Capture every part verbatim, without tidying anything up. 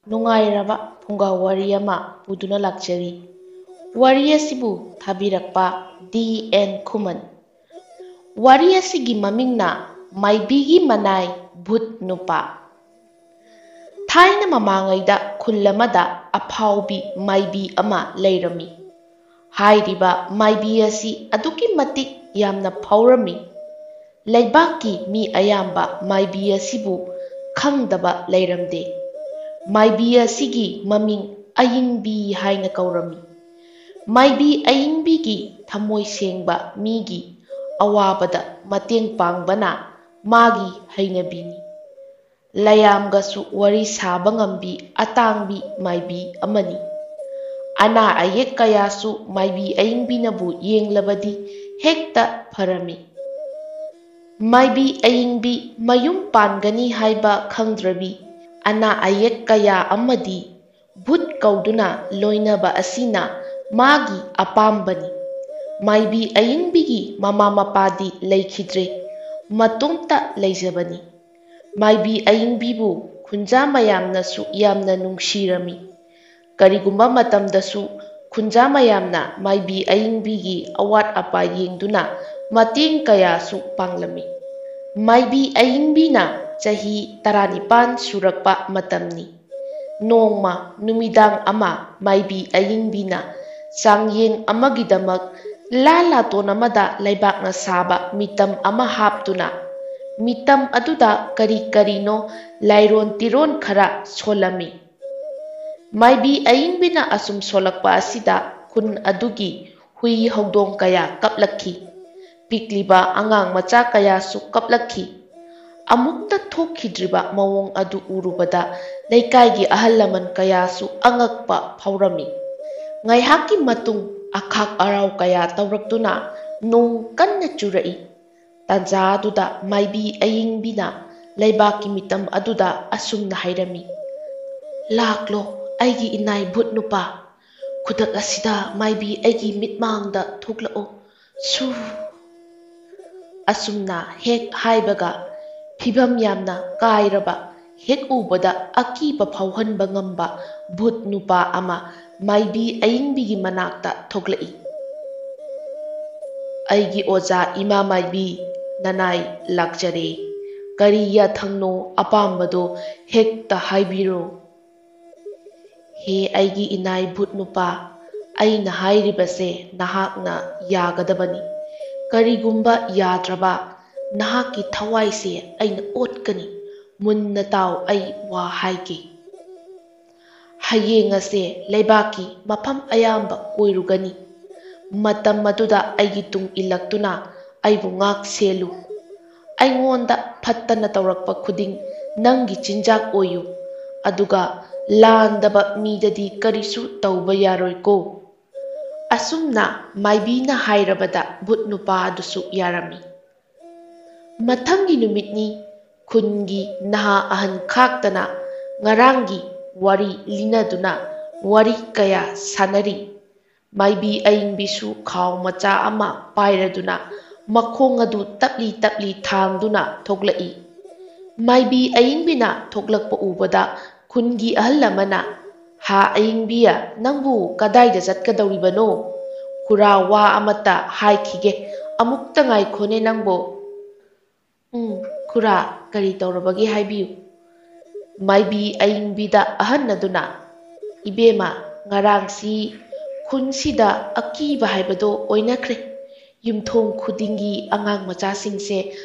ꯅꯨꯡꯉꯥꯏꯔꯕ ꯐꯨꯡꯒꯥ ꯋꯥꯔꯤ ꯑꯃ ꯄꯨꯗꯨꯅ ꯂꯥꯛꯆꯔꯤ꯫ ꯋꯥꯔꯤ ꯑꯁꯤꯕꯨ ꯊꯥꯕꯤꯔꯛꯄ ꯗꯤ ꯑꯦꯟ ꯈꯨꯃꯟ꯫ ꯋꯥꯔꯤ ꯑꯁꯤꯒꯤ ꯃꯃꯤꯡꯅ ꯃꯥꯏꯕꯤꯒꯤ ꯃꯅꯥꯏ ꯚꯨꯠ ꯅꯨꯄꯥ꯫ ꯊꯥꯏꯅ ꯃꯃꯥꯡꯉꯩꯗ ꯈꯨꯜ ꯑꯃꯗ ꯑꯐꯥꯎꯕꯤ ꯃꯥꯏꯕꯤ ꯑꯃ ꯂꯩꯔꯝꯃꯤ꯫ ꯍꯥꯏꯔꯤꯕ ꯃꯥꯏꯕꯤ ꯑꯁꯤ ꯑꯗꯨꯛꯀꯤ ꯃꯇꯤꯛ ꯌꯥꯝꯅ ꯐꯥꯎꯔꯝꯃꯤ꯫ ꯂꯩꯕꯥꯛꯀꯤ ꯃꯤ ꯑꯌꯥꯝꯕ ꯃꯥꯏꯕꯤ ꯑꯁꯤꯕꯨ ꯈꯪꯗꯕ ꯂꯩꯔꯝꯗꯦ꯫ ꯃꯥꯏꯕꯤ ꯑꯁꯤꯒꯤ ꯃꯃꯤꯡ ꯑꯏꯪꯕꯤ ꯍꯥꯏꯅ ꯀꯧꯔꯝꯃꯤ꯫ ꯃꯥꯏꯕꯤ ꯑꯏꯪꯕꯤꯒꯤ ꯊꯃꯣꯏ ꯁꯦꯡꯕ ꯃꯤꯒꯤ ꯑꯋꯥꯕꯗ ꯃꯇꯦꯡ ꯄꯥꯡꯕꯅ ꯃꯥꯒꯤ ꯍꯩꯅꯕꯤꯅꯤ꯫ ꯂꯌꯥꯝꯒꯁꯨ ꯋꯥꯔꯤ ꯁꯥꯕ ꯉꯝꯕꯤ ꯑꯇꯥꯡꯕꯤ ꯃꯥꯏꯕꯤ ꯑꯃꯅꯤ꯫ ꯑꯅꯥ ꯑꯌꯦꯛ ꯀꯌꯥꯁꯨ ꯃꯥꯏꯕꯤ ꯑꯏꯪꯕꯤꯅꯕꯨ ꯌꯦꯡꯂꯕꯗꯤ ꯍꯦꯛꯇ ꯐꯔꯝꯃꯤ꯫ ꯃꯥꯏꯕꯤ ꯑꯏꯪꯕꯤ ꯃꯌꯨꯝ ꯄꯥꯟꯒꯅꯤ ꯍꯥꯏꯕ ꯈꯪꯗ꯭ꯔꯕꯤ ꯑꯅꯥ ꯑꯌꯦꯛ ꯀꯌꯥ ꯑꯃꯗꯤ ꯚꯨꯠ ꯀꯧꯗꯨꯅ ꯂꯣꯏꯅꯕ ꯑꯁꯤꯅ ꯃꯥꯒꯤ ꯑꯄꯥꯝꯕꯅꯤ꯫ ꯃꯥꯏꯕꯤ ꯑꯏꯪꯕꯤꯒꯤ ꯃꯃꯥ ꯃꯄꯥꯗꯤ ꯂꯩꯈꯤꯗ꯭ꯔꯦ, ꯃꯇꯣꯝꯇ ꯂꯩꯖꯕꯅꯤ꯫ ꯃꯥꯏꯕꯤ ꯑꯏꯪꯕꯤꯕꯨ ꯈꯨꯟꯖꯥ ꯃꯌꯥꯝꯅꯁꯨ ꯌꯥꯝꯅ ꯅꯨꯡꯁꯤꯔꯝꯃꯤ꯫ ꯀꯔꯤꯒꯨꯝꯕ ꯃꯇꯝꯗꯁꯨ ꯈꯨꯟꯖꯥ ꯃꯌꯥꯝꯅ ꯃꯥꯏꯕꯤ ꯑꯏꯪꯕꯤꯒꯤ ꯑꯋꯥꯠ ꯑꯄꯥ ꯌꯦꯡꯗꯨꯅ ꯃꯇꯦꯡ ꯀꯌꯥꯁꯨ ꯄꯥꯡꯂꯝꯃꯤ꯫ ꯃꯥꯏꯕꯤ ꯑꯏꯪꯕꯤꯅ ꯆꯍꯤ ꯇꯔꯥꯅꯤꯄꯥꯟ ꯁꯨꯔꯛꯄ ꯃꯇꯝꯅꯤ꯫ ꯅꯣꯡꯃ ꯅꯨꯃꯤꯗꯥꯡ ꯑꯃ ꯃꯥꯏꯕꯤ ꯑꯏꯪꯕꯤꯅ ꯆꯥꯡꯌꯦꯡ ꯑꯃꯒꯤꯗꯃꯛ ꯂꯥ ꯂꯥꯇꯣꯟ ꯑꯃꯗ ꯂꯩꯕꯥꯛꯅ ꯁꯥꯕ ꯃꯤꯇꯝ ꯑꯃ ꯍꯥꯞꯇꯨꯅ, ꯃꯤꯇꯝ ꯑꯗꯨꯗ ꯀꯔꯤ ꯀꯔꯤꯅꯣ ꯂꯥꯏꯔꯣꯟ ꯇꯤꯔꯣꯟ ꯈꯔ ꯁꯣꯜꯂꯝꯃꯤ꯫ ꯃꯥꯏꯕꯤ ꯑꯏꯪꯕꯤꯅ ꯑꯁꯨꯝ ꯁꯣꯜꯂꯛꯄ ꯑꯁꯤꯗ ꯈꯨꯟ ꯑꯗꯨꯒꯤ ꯍꯨꯏ ꯍꯧꯗꯣꯡ ꯀꯌꯥ ꯀꯞꯂꯛꯈꯤ꯫ ꯄꯤꯛꯂꯤꯕ ꯑꯉꯥꯡ ꯃꯆꯥ ꯀꯌꯥꯁꯨ ꯀꯞꯂꯛꯈꯤ꯫ ꯑꯃꯨꯛꯇ ꯊꯣꯛꯈꯤꯗ꯭ꯔꯤꯕ ꯃꯑꯣꯡ ꯑꯗꯨ ꯎꯔꯨꯕꯗ ꯂꯩꯀꯥꯏꯒꯤ ꯑꯍꯜ ꯂꯃꯟ ꯀꯌꯥꯁꯨ ꯑꯉꯛꯄ ꯐꯥꯎꯔꯝꯃꯤ꯫ ꯉꯥꯏꯍꯥꯛꯀꯤ ꯃꯇꯨꯡ ꯑꯈꯥꯛ ꯑꯔꯥꯎ ꯀꯌꯥ ꯇꯧꯔꯛꯇꯨꯅ ꯅꯣꯡ ꯀꯟꯅ ꯆꯨꯔꯛꯏ꯫ ꯇꯥꯟꯖꯥ ꯑꯗꯨꯗ ꯃꯥꯏꯕꯤ ꯑꯏꯪꯕꯤꯅ ꯂꯩꯕꯥꯛꯀꯤ ꯃꯤꯇꯝ ꯑꯗꯨꯗ ꯑꯁꯨꯝꯅ ꯍꯥꯏꯔꯝꯃꯤ, "ꯂꯥꯛꯂꯣ, ꯑꯩꯒꯤ ꯏꯅꯥꯏ ꯚꯨꯠ ꯅꯨꯄꯥ꯫ ꯈꯨꯗꯛ ꯑꯁꯤꯗ ꯃꯥꯏꯕꯤ ꯑꯩꯒꯤ ꯃꯤꯠꯃꯥꯡꯗ ꯊꯣꯛꯂꯛꯑꯣ꯫ ꯁꯨ!" ꯑꯁꯨꯝꯅ ꯍꯦꯛ ꯍꯥꯏꯕꯒ ꯐꯤꯕꯝ ꯌꯥꯝꯅ ꯀꯥꯏꯔꯕ ꯍꯦꯛ ꯎꯕꯗ ꯑꯀꯤꯕ ꯐꯥꯎꯍꯟꯕ ꯉꯝꯕ ꯚꯨꯠ ꯅꯨꯄꯥ ꯑꯃ ꯃꯥꯏꯕꯤ ꯑꯏꯪꯕꯤꯒꯤ ꯃꯅꯥꯛꯇ ꯊꯣꯛꯂꯛꯏ꯫ "ꯑꯩꯒꯤ ꯑꯣꯖꯥ ꯏꯃꯥ ꯃꯥꯏꯕꯤ, ꯅꯅꯥꯏ ꯂꯥꯛꯆꯔꯦ꯫ ꯀꯔꯤ ꯌꯥꯊꯪꯅꯣ ꯑꯄꯥꯝꯕꯗꯣ ꯍꯦꯛꯇ ꯍꯥꯏꯕꯤꯔꯣ꯫" "ꯍꯦ ꯑꯩꯒꯤ ꯏꯅꯥꯏ ꯚꯨꯠ ꯅꯨꯄꯥ, ꯑꯩꯅ ꯍꯥꯏꯔꯤꯕꯁꯦ ꯅꯍꯥꯛꯅ ꯌꯥꯒꯗꯕꯅꯤ꯫ ꯀꯔꯤꯒꯨꯝꯕ ꯌꯥꯗ꯭ꯔꯕ, ꯅꯍꯥꯛꯀꯤ ꯊꯋꯥꯏꯁꯦ ꯑꯩꯅ ꯑꯣꯠꯀꯅꯤ꯫ ꯃꯨꯟꯅ ꯇꯥꯎ, ꯑꯩ ꯋꯥ ꯍꯥꯏꯒꯦ꯫ ꯍꯌꯦꯡ ꯑꯁꯦ ꯂꯩꯕꯥꯛꯀꯤ ꯃꯐꯝ ꯑꯌꯥꯝꯕ ꯀꯣꯏꯔꯨꯒꯅꯤ꯫ ꯃꯇꯝ ꯑꯗꯨꯗ ꯑꯩꯒꯤ ꯇꯨꯡ ꯏꯜꯂꯛꯇꯨꯅ ꯑꯩꯕꯨ ꯉꯥꯛ ꯁꯦꯜꯂꯨ꯫ ꯑꯩꯉꯣꯟꯗ ꯐꯠꯇꯅ ꯇꯧꯔꯛꯄ ꯈꯨꯗꯤꯡ ꯅꯪꯒꯤ ꯆꯤꯟꯖꯥꯛ ꯑꯣꯏꯌꯨ, ꯑꯗꯨꯒ ꯂꯥꯟꯗꯕ ꯃꯤꯗꯗꯤ ꯀꯔꯤꯁꯨ ꯇꯧꯕ ꯌꯥꯔꯣꯏꯀꯣ꯫" ꯑꯁꯨꯝꯅ ꯃꯥꯏꯕꯤꯅ ꯍꯥꯏꯔꯕꯗ ꯚꯨꯠ ꯅꯨꯄꯥ ꯑꯗꯨꯁꯨ ꯌꯥꯔꯝꯃꯤ꯫ ꯃꯊꯪꯒꯤ ꯅꯨꯃꯤꯠꯅꯤ꯫ ꯈꯨꯟꯒꯤ ꯅꯍꯥ ꯑꯍꯟ ꯈꯥꯛꯇꯅ ꯉꯔꯥꯡꯒꯤ ꯋꯥꯔꯤ ꯂꯤꯅꯗꯨꯅ ꯋꯥꯔꯤ ꯀꯌꯥ ꯁꯥꯟꯅꯔꯤ꯫ ꯃꯥꯏꯕꯤ ꯑꯏꯪꯕꯤꯁꯨ ꯈꯥꯎ ꯃꯆꯥ ꯑꯃ ꯄꯥꯏꯔꯗꯨꯅ ꯃꯈꯣꯡ ꯑꯗꯨ ꯇꯞꯂꯤ ꯇꯞꯂꯤ ꯊꯥꯡꯗꯨꯅ ꯊꯣꯛꯂꯛꯏ꯫ ꯃꯥꯏꯕꯤ ꯑꯏꯪꯕꯤꯅ ꯊꯣꯛꯂꯛꯄ ꯎꯕꯗ ꯈꯨꯟꯒꯤ ꯑꯍꯜ ꯑꯃꯅ, "ꯍꯥ ꯑꯏꯪꯕꯤ, ꯅꯪꯕꯨ ꯀꯗꯥꯏꯗ ꯆꯠꯀꯗꯧꯔꯤꯕꯅꯣ? ꯈꯨꯔꯥ, ꯋꯥ ꯑꯃꯠꯇ ꯍꯥꯏꯈꯤꯒꯦ, ꯑꯃꯨꯛꯇ ꯉꯥꯏꯈꯣꯅꯦ ꯅꯪꯕꯨ꯫" "ꯎꯝ, ꯈꯨꯔꯥ, ꯀꯔꯤ ꯇꯧꯔꯕꯒꯦ ꯍꯥꯏꯕꯤꯌꯨ꯫" ꯃꯥꯏꯕꯤ ꯑꯏꯪꯕꯤꯗ ꯑꯍꯟ ꯑꯗꯨꯅ, "ꯏꯕꯦꯝꯃ, ꯉꯔꯥꯡꯁꯤ ꯈꯨꯟꯁꯤꯗ ꯑꯀꯤꯕ ꯍꯥꯏꯕꯗꯣ ꯑꯣꯏꯅꯈ꯭ꯔꯦ꯫ ꯌꯨꯝꯊꯣꯡ ꯈꯨꯗꯤꯡꯒꯤ ꯑꯉꯥꯡ ꯃꯆꯥꯁꯤꯡꯁꯦ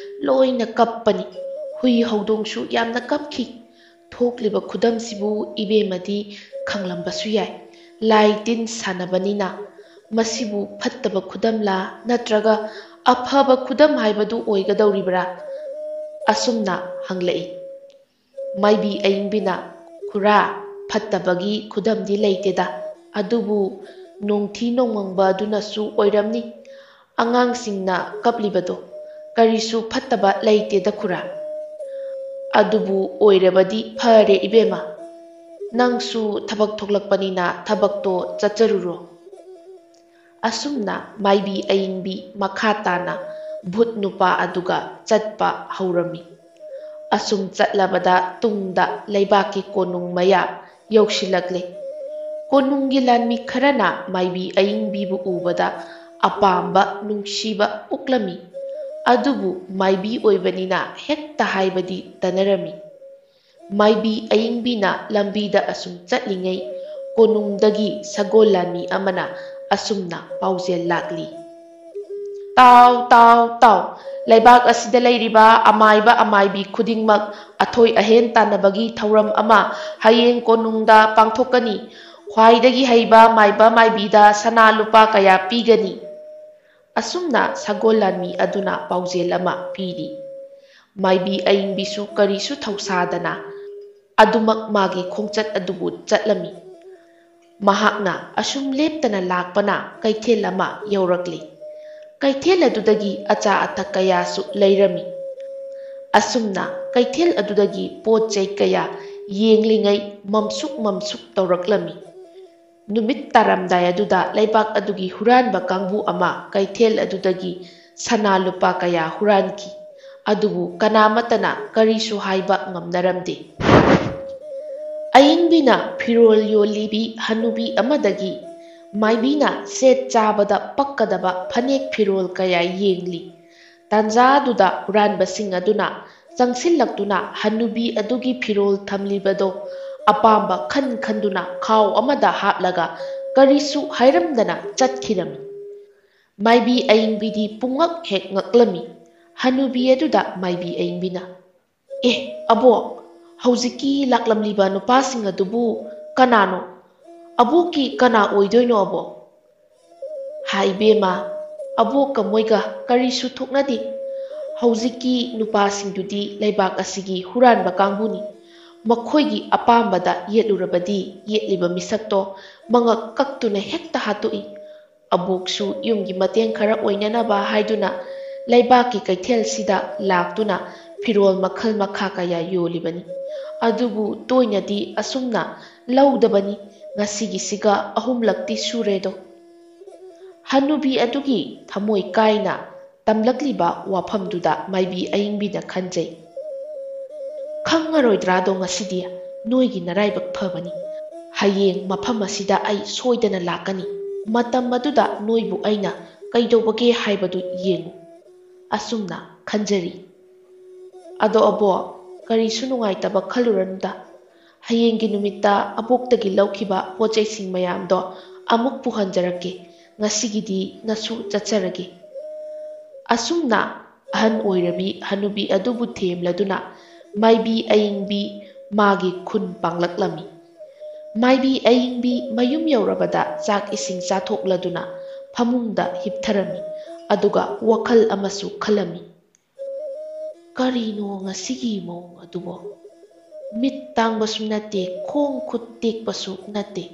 ꯂꯣꯏꯅ ꯀꯞꯄꯅꯤ꯫ ꯍꯨꯏ ꯍꯧꯗꯣꯡꯁꯨ ꯌꯥꯝꯅ ꯀꯞꯈꯤ꯫ ꯊꯣꯛꯂꯤꯕ ꯈꯨꯗꯝꯁꯤꯕꯨ ꯏꯕꯦꯝꯃꯗꯤ ꯈꯪꯂꯝꯕꯁꯨ ꯌꯥꯏ꯫ ꯂꯥꯏ ꯇꯤꯟ ꯁꯥꯟꯅꯕꯅꯤꯅ꯫ ꯃꯁꯤꯕꯨ ꯐꯠꯇꯕ ꯈꯨꯗꯝꯂꯥ ꯅꯠꯇ꯭ꯔꯒ ꯑꯐꯕ ꯈꯨꯗꯝ ꯍꯥꯏꯕꯗꯨ ꯑꯣꯏꯒꯗꯧꯔꯤꯕ꯭ꯔꯥ?" ꯑꯁꯨꯝꯅ ꯍꯪꯂꯛꯏ꯫ ꯃꯥꯏꯕꯤ ꯑꯏꯪꯕꯤꯅ, "ꯈꯨꯔꯥ, ꯐꯠꯇꯕꯒꯤ ꯈꯨꯗꯝꯗꯤ ꯂꯩꯇꯦꯗ, ꯑꯗꯨꯕꯨ ꯅꯣꯡꯊꯤ ꯅꯣꯡꯃꯪꯕ ꯑꯗꯨꯅꯁꯨ ꯑꯣꯏꯔꯝꯅꯤ꯫ ꯑꯉꯥꯡꯁꯤꯡꯅ ꯀꯞꯂꯤꯕꯗꯣ ꯀꯔꯤꯁꯨ ꯐꯠꯇꯕ ꯂꯩꯇꯦꯗ ꯈꯨꯔꯥ꯫ ꯑꯗꯨꯕꯨ ꯑꯣꯏꯔꯕꯗꯤ ꯐꯔꯦ ꯏꯕꯦꯝꯃ꯫ ꯅꯪꯁꯨ ꯊꯕꯛ ꯊꯣꯛꯂꯛꯄꯅꯤꯅ ꯊꯕꯛꯇꯣ ꯆꯠꯆꯔꯨꯔꯣ꯫" ꯑꯁꯨꯝꯅ ꯃꯥꯏꯕꯤ ꯑꯏꯪꯕꯤ ꯃꯈꯥ ꯇꯥꯅ ꯚꯨꯠ ꯅꯨꯄꯥ ꯑꯗꯨꯒ ꯆꯠꯄ ꯍꯧꯔꯝꯃꯤ꯫ ꯑꯁꯨꯝ ꯆꯠꯂꯕꯗ ꯇꯨꯡꯗ ꯂꯩꯕꯥꯛꯀꯤ ꯀꯣꯅꯨꯡ ꯃꯌꯥ ꯌꯧꯁꯤꯜꯂꯛꯂꯦ꯫ ꯀꯣꯅꯨꯡꯒꯤ ꯂꯥꯟꯃꯤ ꯈꯔꯅ ꯃꯥꯏꯕꯤ ꯑꯏꯪꯕꯤꯕꯨ ꯎꯕꯗ ꯑꯄꯥꯝꯕ, ꯅꯨꯡꯁꯤꯕ ꯎꯠꯂꯝꯃꯤ꯫ ꯑꯗꯨꯕꯨ ꯃꯥꯏꯕꯤ ꯑꯣꯏꯕꯅꯤꯅ ꯍꯦꯛꯇ ꯍꯥꯏꯕꯗꯤ ꯇꯅꯔꯝꯃꯤ꯫ ꯃꯥꯏꯕꯤ ꯑꯏꯪꯕꯤꯅ ꯂꯝꯕꯤꯗ ꯑꯁꯨꯝ ꯆꯠꯂꯤꯉꯩ, ꯀꯣꯅꯨꯡꯗꯒꯤ ꯁꯒꯣꯜ ꯂꯥꯟꯃꯤ ꯑꯃꯅ ꯑꯁꯨꯝꯅ ꯄꯥꯎꯖꯦꯜ ꯂꯥꯛꯂꯤ꯫ "ꯇꯥꯎ, ꯇꯥꯎ, ꯇꯥꯎ! ꯂꯩꯕꯥꯛ ꯑꯁꯤꯗ ꯂꯩꯔꯤꯕ ꯑꯃꯥꯏꯕ ꯑꯃꯥꯏꯕꯤ ꯈꯨꯗꯤꯡꯃꯛ ꯑꯊꯣꯏ ꯑꯍꯦꯟ ꯇꯥꯟꯅꯕꯒꯤ ꯊꯧꯔꯝ ꯑꯃ ꯍꯌꯦꯡ ꯀꯣꯅꯨꯡꯗ ꯄꯥꯡꯊꯣꯛꯀꯅꯤ꯫ ꯈ꯭ꯋꯥꯏꯗꯒꯤ ꯍꯩꯕ ꯃꯥꯏꯕ ꯃꯥꯏꯕꯤꯗ ꯁꯅꯥ ꯂꯨꯄꯥ ꯀꯌꯥ ꯄꯤꯒꯅꯤ?" ꯑꯁꯨꯝꯅ ꯁꯒꯣꯜ ꯂꯥꯟꯃꯤ ꯑꯗꯨꯅ ꯄꯥꯎꯖꯦꯜ ꯑꯃ ꯄꯤꯔꯤ꯫ ꯃꯥꯏꯕꯤ ꯑꯏꯪꯕꯤꯁꯨ ꯀꯔꯤꯁꯨ ꯊꯧꯁꯥꯗꯅ ꯑꯗꯨꯃꯛ ꯃꯥꯒꯤ ꯈꯣꯡꯆꯠ ꯑꯗꯨꯕꯨ ꯆꯠꯂꯝꯃꯤ꯫ ꯃꯍꯥꯛꯅ ꯑꯁꯨꯝ ꯂꯦꯞꯇꯅ ꯂꯥꯛꯄꯅ ꯀꯩꯊꯦꯜ ꯑꯃ ꯌꯧꯔꯛꯂꯤ꯫ ꯀꯩꯊꯦꯜ ꯑꯗꯨꯗꯒꯤ ꯑꯆꯥ ꯑꯊꯛ ꯀꯌꯥꯁꯨ ꯂꯩꯔꯝꯃꯤ꯫ ꯑꯁꯨꯝꯅ ꯀꯩꯊꯦꯜ ꯑꯗꯨꯗꯒꯤ ꯄꯣꯠ ꯆꯩ ꯀꯌꯥ ꯌꯦꯡꯂꯤꯉꯩ ꯃꯝꯁꯨꯛ ꯃꯝꯁꯨꯛ ꯇꯧꯔꯛꯂꯝꯃꯤ꯫ ꯅꯨꯃꯤꯠ ꯇꯥꯔꯝꯗꯥꯏ ꯑꯗꯨꯗ ꯂꯩꯕꯥꯛ ꯑꯗꯨꯒꯤ ꯍꯨꯔꯥꯟꯕ ꯀꯥꯡꯕꯨ ꯑꯃ ꯀꯩꯊꯦꯜ ꯑꯗꯨꯗꯒꯤ ꯁꯅꯥ ꯂꯨꯄꯥ ꯀꯌꯥ ꯍꯨꯔꯥꯟꯈꯤ꯫ ꯑꯗꯨꯕꯨ ꯀꯅꯥꯃꯠꯇꯅ ꯀꯔꯤꯁꯨ ꯍꯥꯏꯕ ꯉꯝꯅꯔꯝꯗꯦ꯫ ꯑꯏꯪꯕꯤꯅ ꯐꯤꯔꯣꯜ ꯌꯣꯜꯂꯤꯕꯤ ꯍꯅꯨꯕꯤ ꯑꯃꯗꯒꯤ ꯃꯥꯏꯕꯤꯅ ꯁꯦꯠ ꯆꯥꯕꯗ ꯄꯛꯀꯗꯕ ꯐꯅꯦꯛ ꯐꯤꯔꯣꯜ ꯀꯌꯥ ꯌꯦꯡꯂꯤ꯫ ꯇꯥꯟꯖꯥꯗꯨꯗ ꯍꯨꯔꯥꯟꯕꯁꯤꯡ ꯑꯗꯨꯅ ꯆꯪꯁꯤꯜꯂꯛꯇꯨꯅ ꯍꯅꯨꯕꯤ ꯑꯗꯨꯒꯤ ꯐꯤꯔꯣꯜ ꯊꯝꯂꯤꯕꯗꯣ ꯑꯄꯥꯝꯕ ꯈꯟ ꯈꯟꯗꯨꯅ ꯈꯥꯎ ꯑꯃꯗ ꯍꯥꯞꯂꯒ ꯀꯔꯤꯁꯨ ꯍꯥꯏꯔꯝꯗꯅ ꯆꯠꯈꯤꯔꯝꯃꯤ꯫ ꯃꯥꯏꯕꯤ ꯑꯏꯪꯕꯤꯗꯤ ꯄꯨꯡꯉꯛ ꯍꯦꯛ ꯉꯛꯂꯝꯃꯤ꯫ ꯍꯅꯨꯕꯤ ꯑꯗꯨꯗ ꯃꯥꯏꯕꯤ ꯑꯏꯪꯕꯤꯅ, "ꯑꯦ, ꯑꯕꯣꯛ, ꯍꯧꯖꯤꯛꯀꯤ ꯂꯥꯛꯂꯝꯂꯤꯕ ꯅꯨꯄꯥꯁꯤꯡ ꯑꯗꯨꯕꯨ ꯀꯅꯥꯅꯣ? ꯑꯕꯣꯛꯀꯤ ꯀꯅꯥ ꯑꯣꯏꯗꯣꯏꯅꯣ, ꯑꯕꯣꯛ?" "ꯍꯥꯏ ꯏꯕꯦꯝꯃ, ꯑꯕꯣꯛꯀ ꯃꯣꯏꯒ ꯀꯔꯤꯁꯨ ꯊꯣꯛꯅꯗꯦ꯫ ꯍꯧꯖꯤꯛꯀꯤ ꯅꯨꯄꯥꯁꯤꯡꯗꯨꯗꯤ ꯂꯩꯕꯥꯛ ꯑꯁꯤꯒꯤ ꯍꯨꯔꯥꯟꯕ ꯀꯥꯡꯕꯨꯅꯤ꯫ ꯃꯈꯣꯏꯒꯤ ꯑꯄꯥꯝꯕꯗ ꯌꯦꯠꯂꯨꯔꯕꯗꯤ ꯌꯦꯠꯂꯤꯕ ꯃꯤꯁꯛꯇꯣ ꯃꯉꯛ ꯀꯛꯇꯨꯅ ꯍꯦꯛꯇ ꯍꯥꯠꯇꯣꯛꯏ꯫ ꯑꯕꯣꯛꯁꯨ ꯌꯨꯝꯒꯤ ꯃꯇꯦꯡ ꯈꯔ ꯑꯣꯏꯅꯅꯕ ꯍꯥꯏꯗꯨꯅ ꯂꯩꯕꯥꯛꯀꯤ ꯀꯩꯊꯦꯜꯁꯤꯗ ꯂꯥꯛꯇꯨꯅ ꯐꯤꯔꯣꯜ ꯃꯈꯜ ꯃꯈꯥ ꯀꯌꯥ ꯌꯣꯜꯂꯤꯕꯅꯤ꯫ ꯑꯗꯨꯕꯨ ꯇꯣꯏꯅꯗꯤ ꯑꯁꯨꯝꯅ ꯂꯧꯗꯕꯅꯤ꯫ ꯉꯁꯤꯒꯤꯁꯤꯒ ꯑꯍꯨꯝꯂꯛꯇꯤ ꯁꯨꯔꯦꯗꯣ꯫" ꯍꯅꯨꯕꯤ ꯑꯗꯨꯒꯤ ꯊꯃꯣꯏ ꯀꯥꯏꯅ ꯇꯝꯂꯛꯂꯤꯕ ꯋꯥꯐꯝꯗꯨꯗ ꯃꯥꯏꯕꯤ ꯑꯏꯪꯕꯤꯅ ꯈꯟꯖꯩ꯫ "ꯈꯪꯉꯔꯣꯏꯗ꯭ꯔꯥꯗꯣ ꯉꯁꯤꯗꯤ? ꯅꯣꯏꯒꯤ ꯅꯔꯥꯏꯕꯛ ꯐꯕꯅꯤ꯫ ꯍꯌꯦꯡ ꯃꯐꯝ ꯑꯁꯤꯗ ꯑꯩ ꯁꯣꯏꯗꯅ ꯂꯥꯛꯀꯅꯤ꯫ ꯃꯇꯝ ꯑꯗꯨꯗ ꯅꯣꯏꯕꯨ ꯑꯩꯅ ꯀꯩꯗꯧꯕꯒꯦ ꯍꯥꯏꯕꯗꯨ ꯌꯦꯡꯉꯨ"꯫ ꯑꯁꯨꯝꯅ ꯈꯟꯖꯔꯤ꯫ "ꯑꯗꯣ ꯑꯕꯣꯛ, ꯀꯔꯤꯁꯨ ꯅꯨꯡꯉꯥꯏꯇꯕ ꯈꯜꯂꯨꯔꯅꯨꯗ꯫ ꯍꯌꯦꯡꯒꯤ ꯅꯨꯃꯤꯠꯇ ꯑꯕꯣꯛꯇꯒꯤ ꯂꯧꯈꯤꯕ ꯄꯣꯠ ꯆꯩꯁꯤꯡ ꯃꯌꯥꯝꯗꯣ ꯑꯃꯨꯛ ꯄꯨꯍꯟꯖꯔꯛꯀꯦ꯫ ꯉꯁꯤꯒꯤꯗꯤ ꯅꯁꯨ ꯆꯠꯆꯔꯒꯦ"꯫ ꯑꯁꯨꯝꯅ ꯑꯍꯟ ꯑꯣꯏꯔꯕꯤ ꯍꯅꯨꯕꯤ ꯑꯗꯨꯕꯨ ꯊꯦꯝꯂꯗꯨꯅ ꯃꯥꯏꯕꯤ ꯑꯏꯪꯕꯤ ꯃꯥꯒꯤ ꯈꯨꯟ ꯄꯥꯡꯂꯛꯂꯝꯃꯤ꯫ ꯃꯥꯏꯕꯤ ꯑꯏꯪꯕꯤ ꯃꯌꯨꯝ ꯌꯧꯔꯕꯗ ꯆꯥꯛ ꯏꯁꯤꯡ ꯆꯥꯊꯣꯛꯂꯗꯨꯅ ꯐꯃꯨꯡꯗ ꯍꯤꯞꯊꯔꯝꯃꯤ꯫ ꯑꯗꯨꯒ ꯋꯥꯈꯜ ꯑꯃꯁꯨ ꯈꯜꯂꯝꯃꯤ꯫ "ꯀꯔꯤꯅꯣ ꯉꯁꯤꯒꯤ ꯃꯑꯣꯡ ꯑꯗꯨꯕꯣ? ꯃꯤꯠ ꯇꯥꯡꯕꯁꯨ ꯅꯠꯇꯦ, ꯈꯣꯡ ꯈꯨꯠ ꯇꯦꯛꯄꯁꯨ ꯅꯠꯇꯦ꯫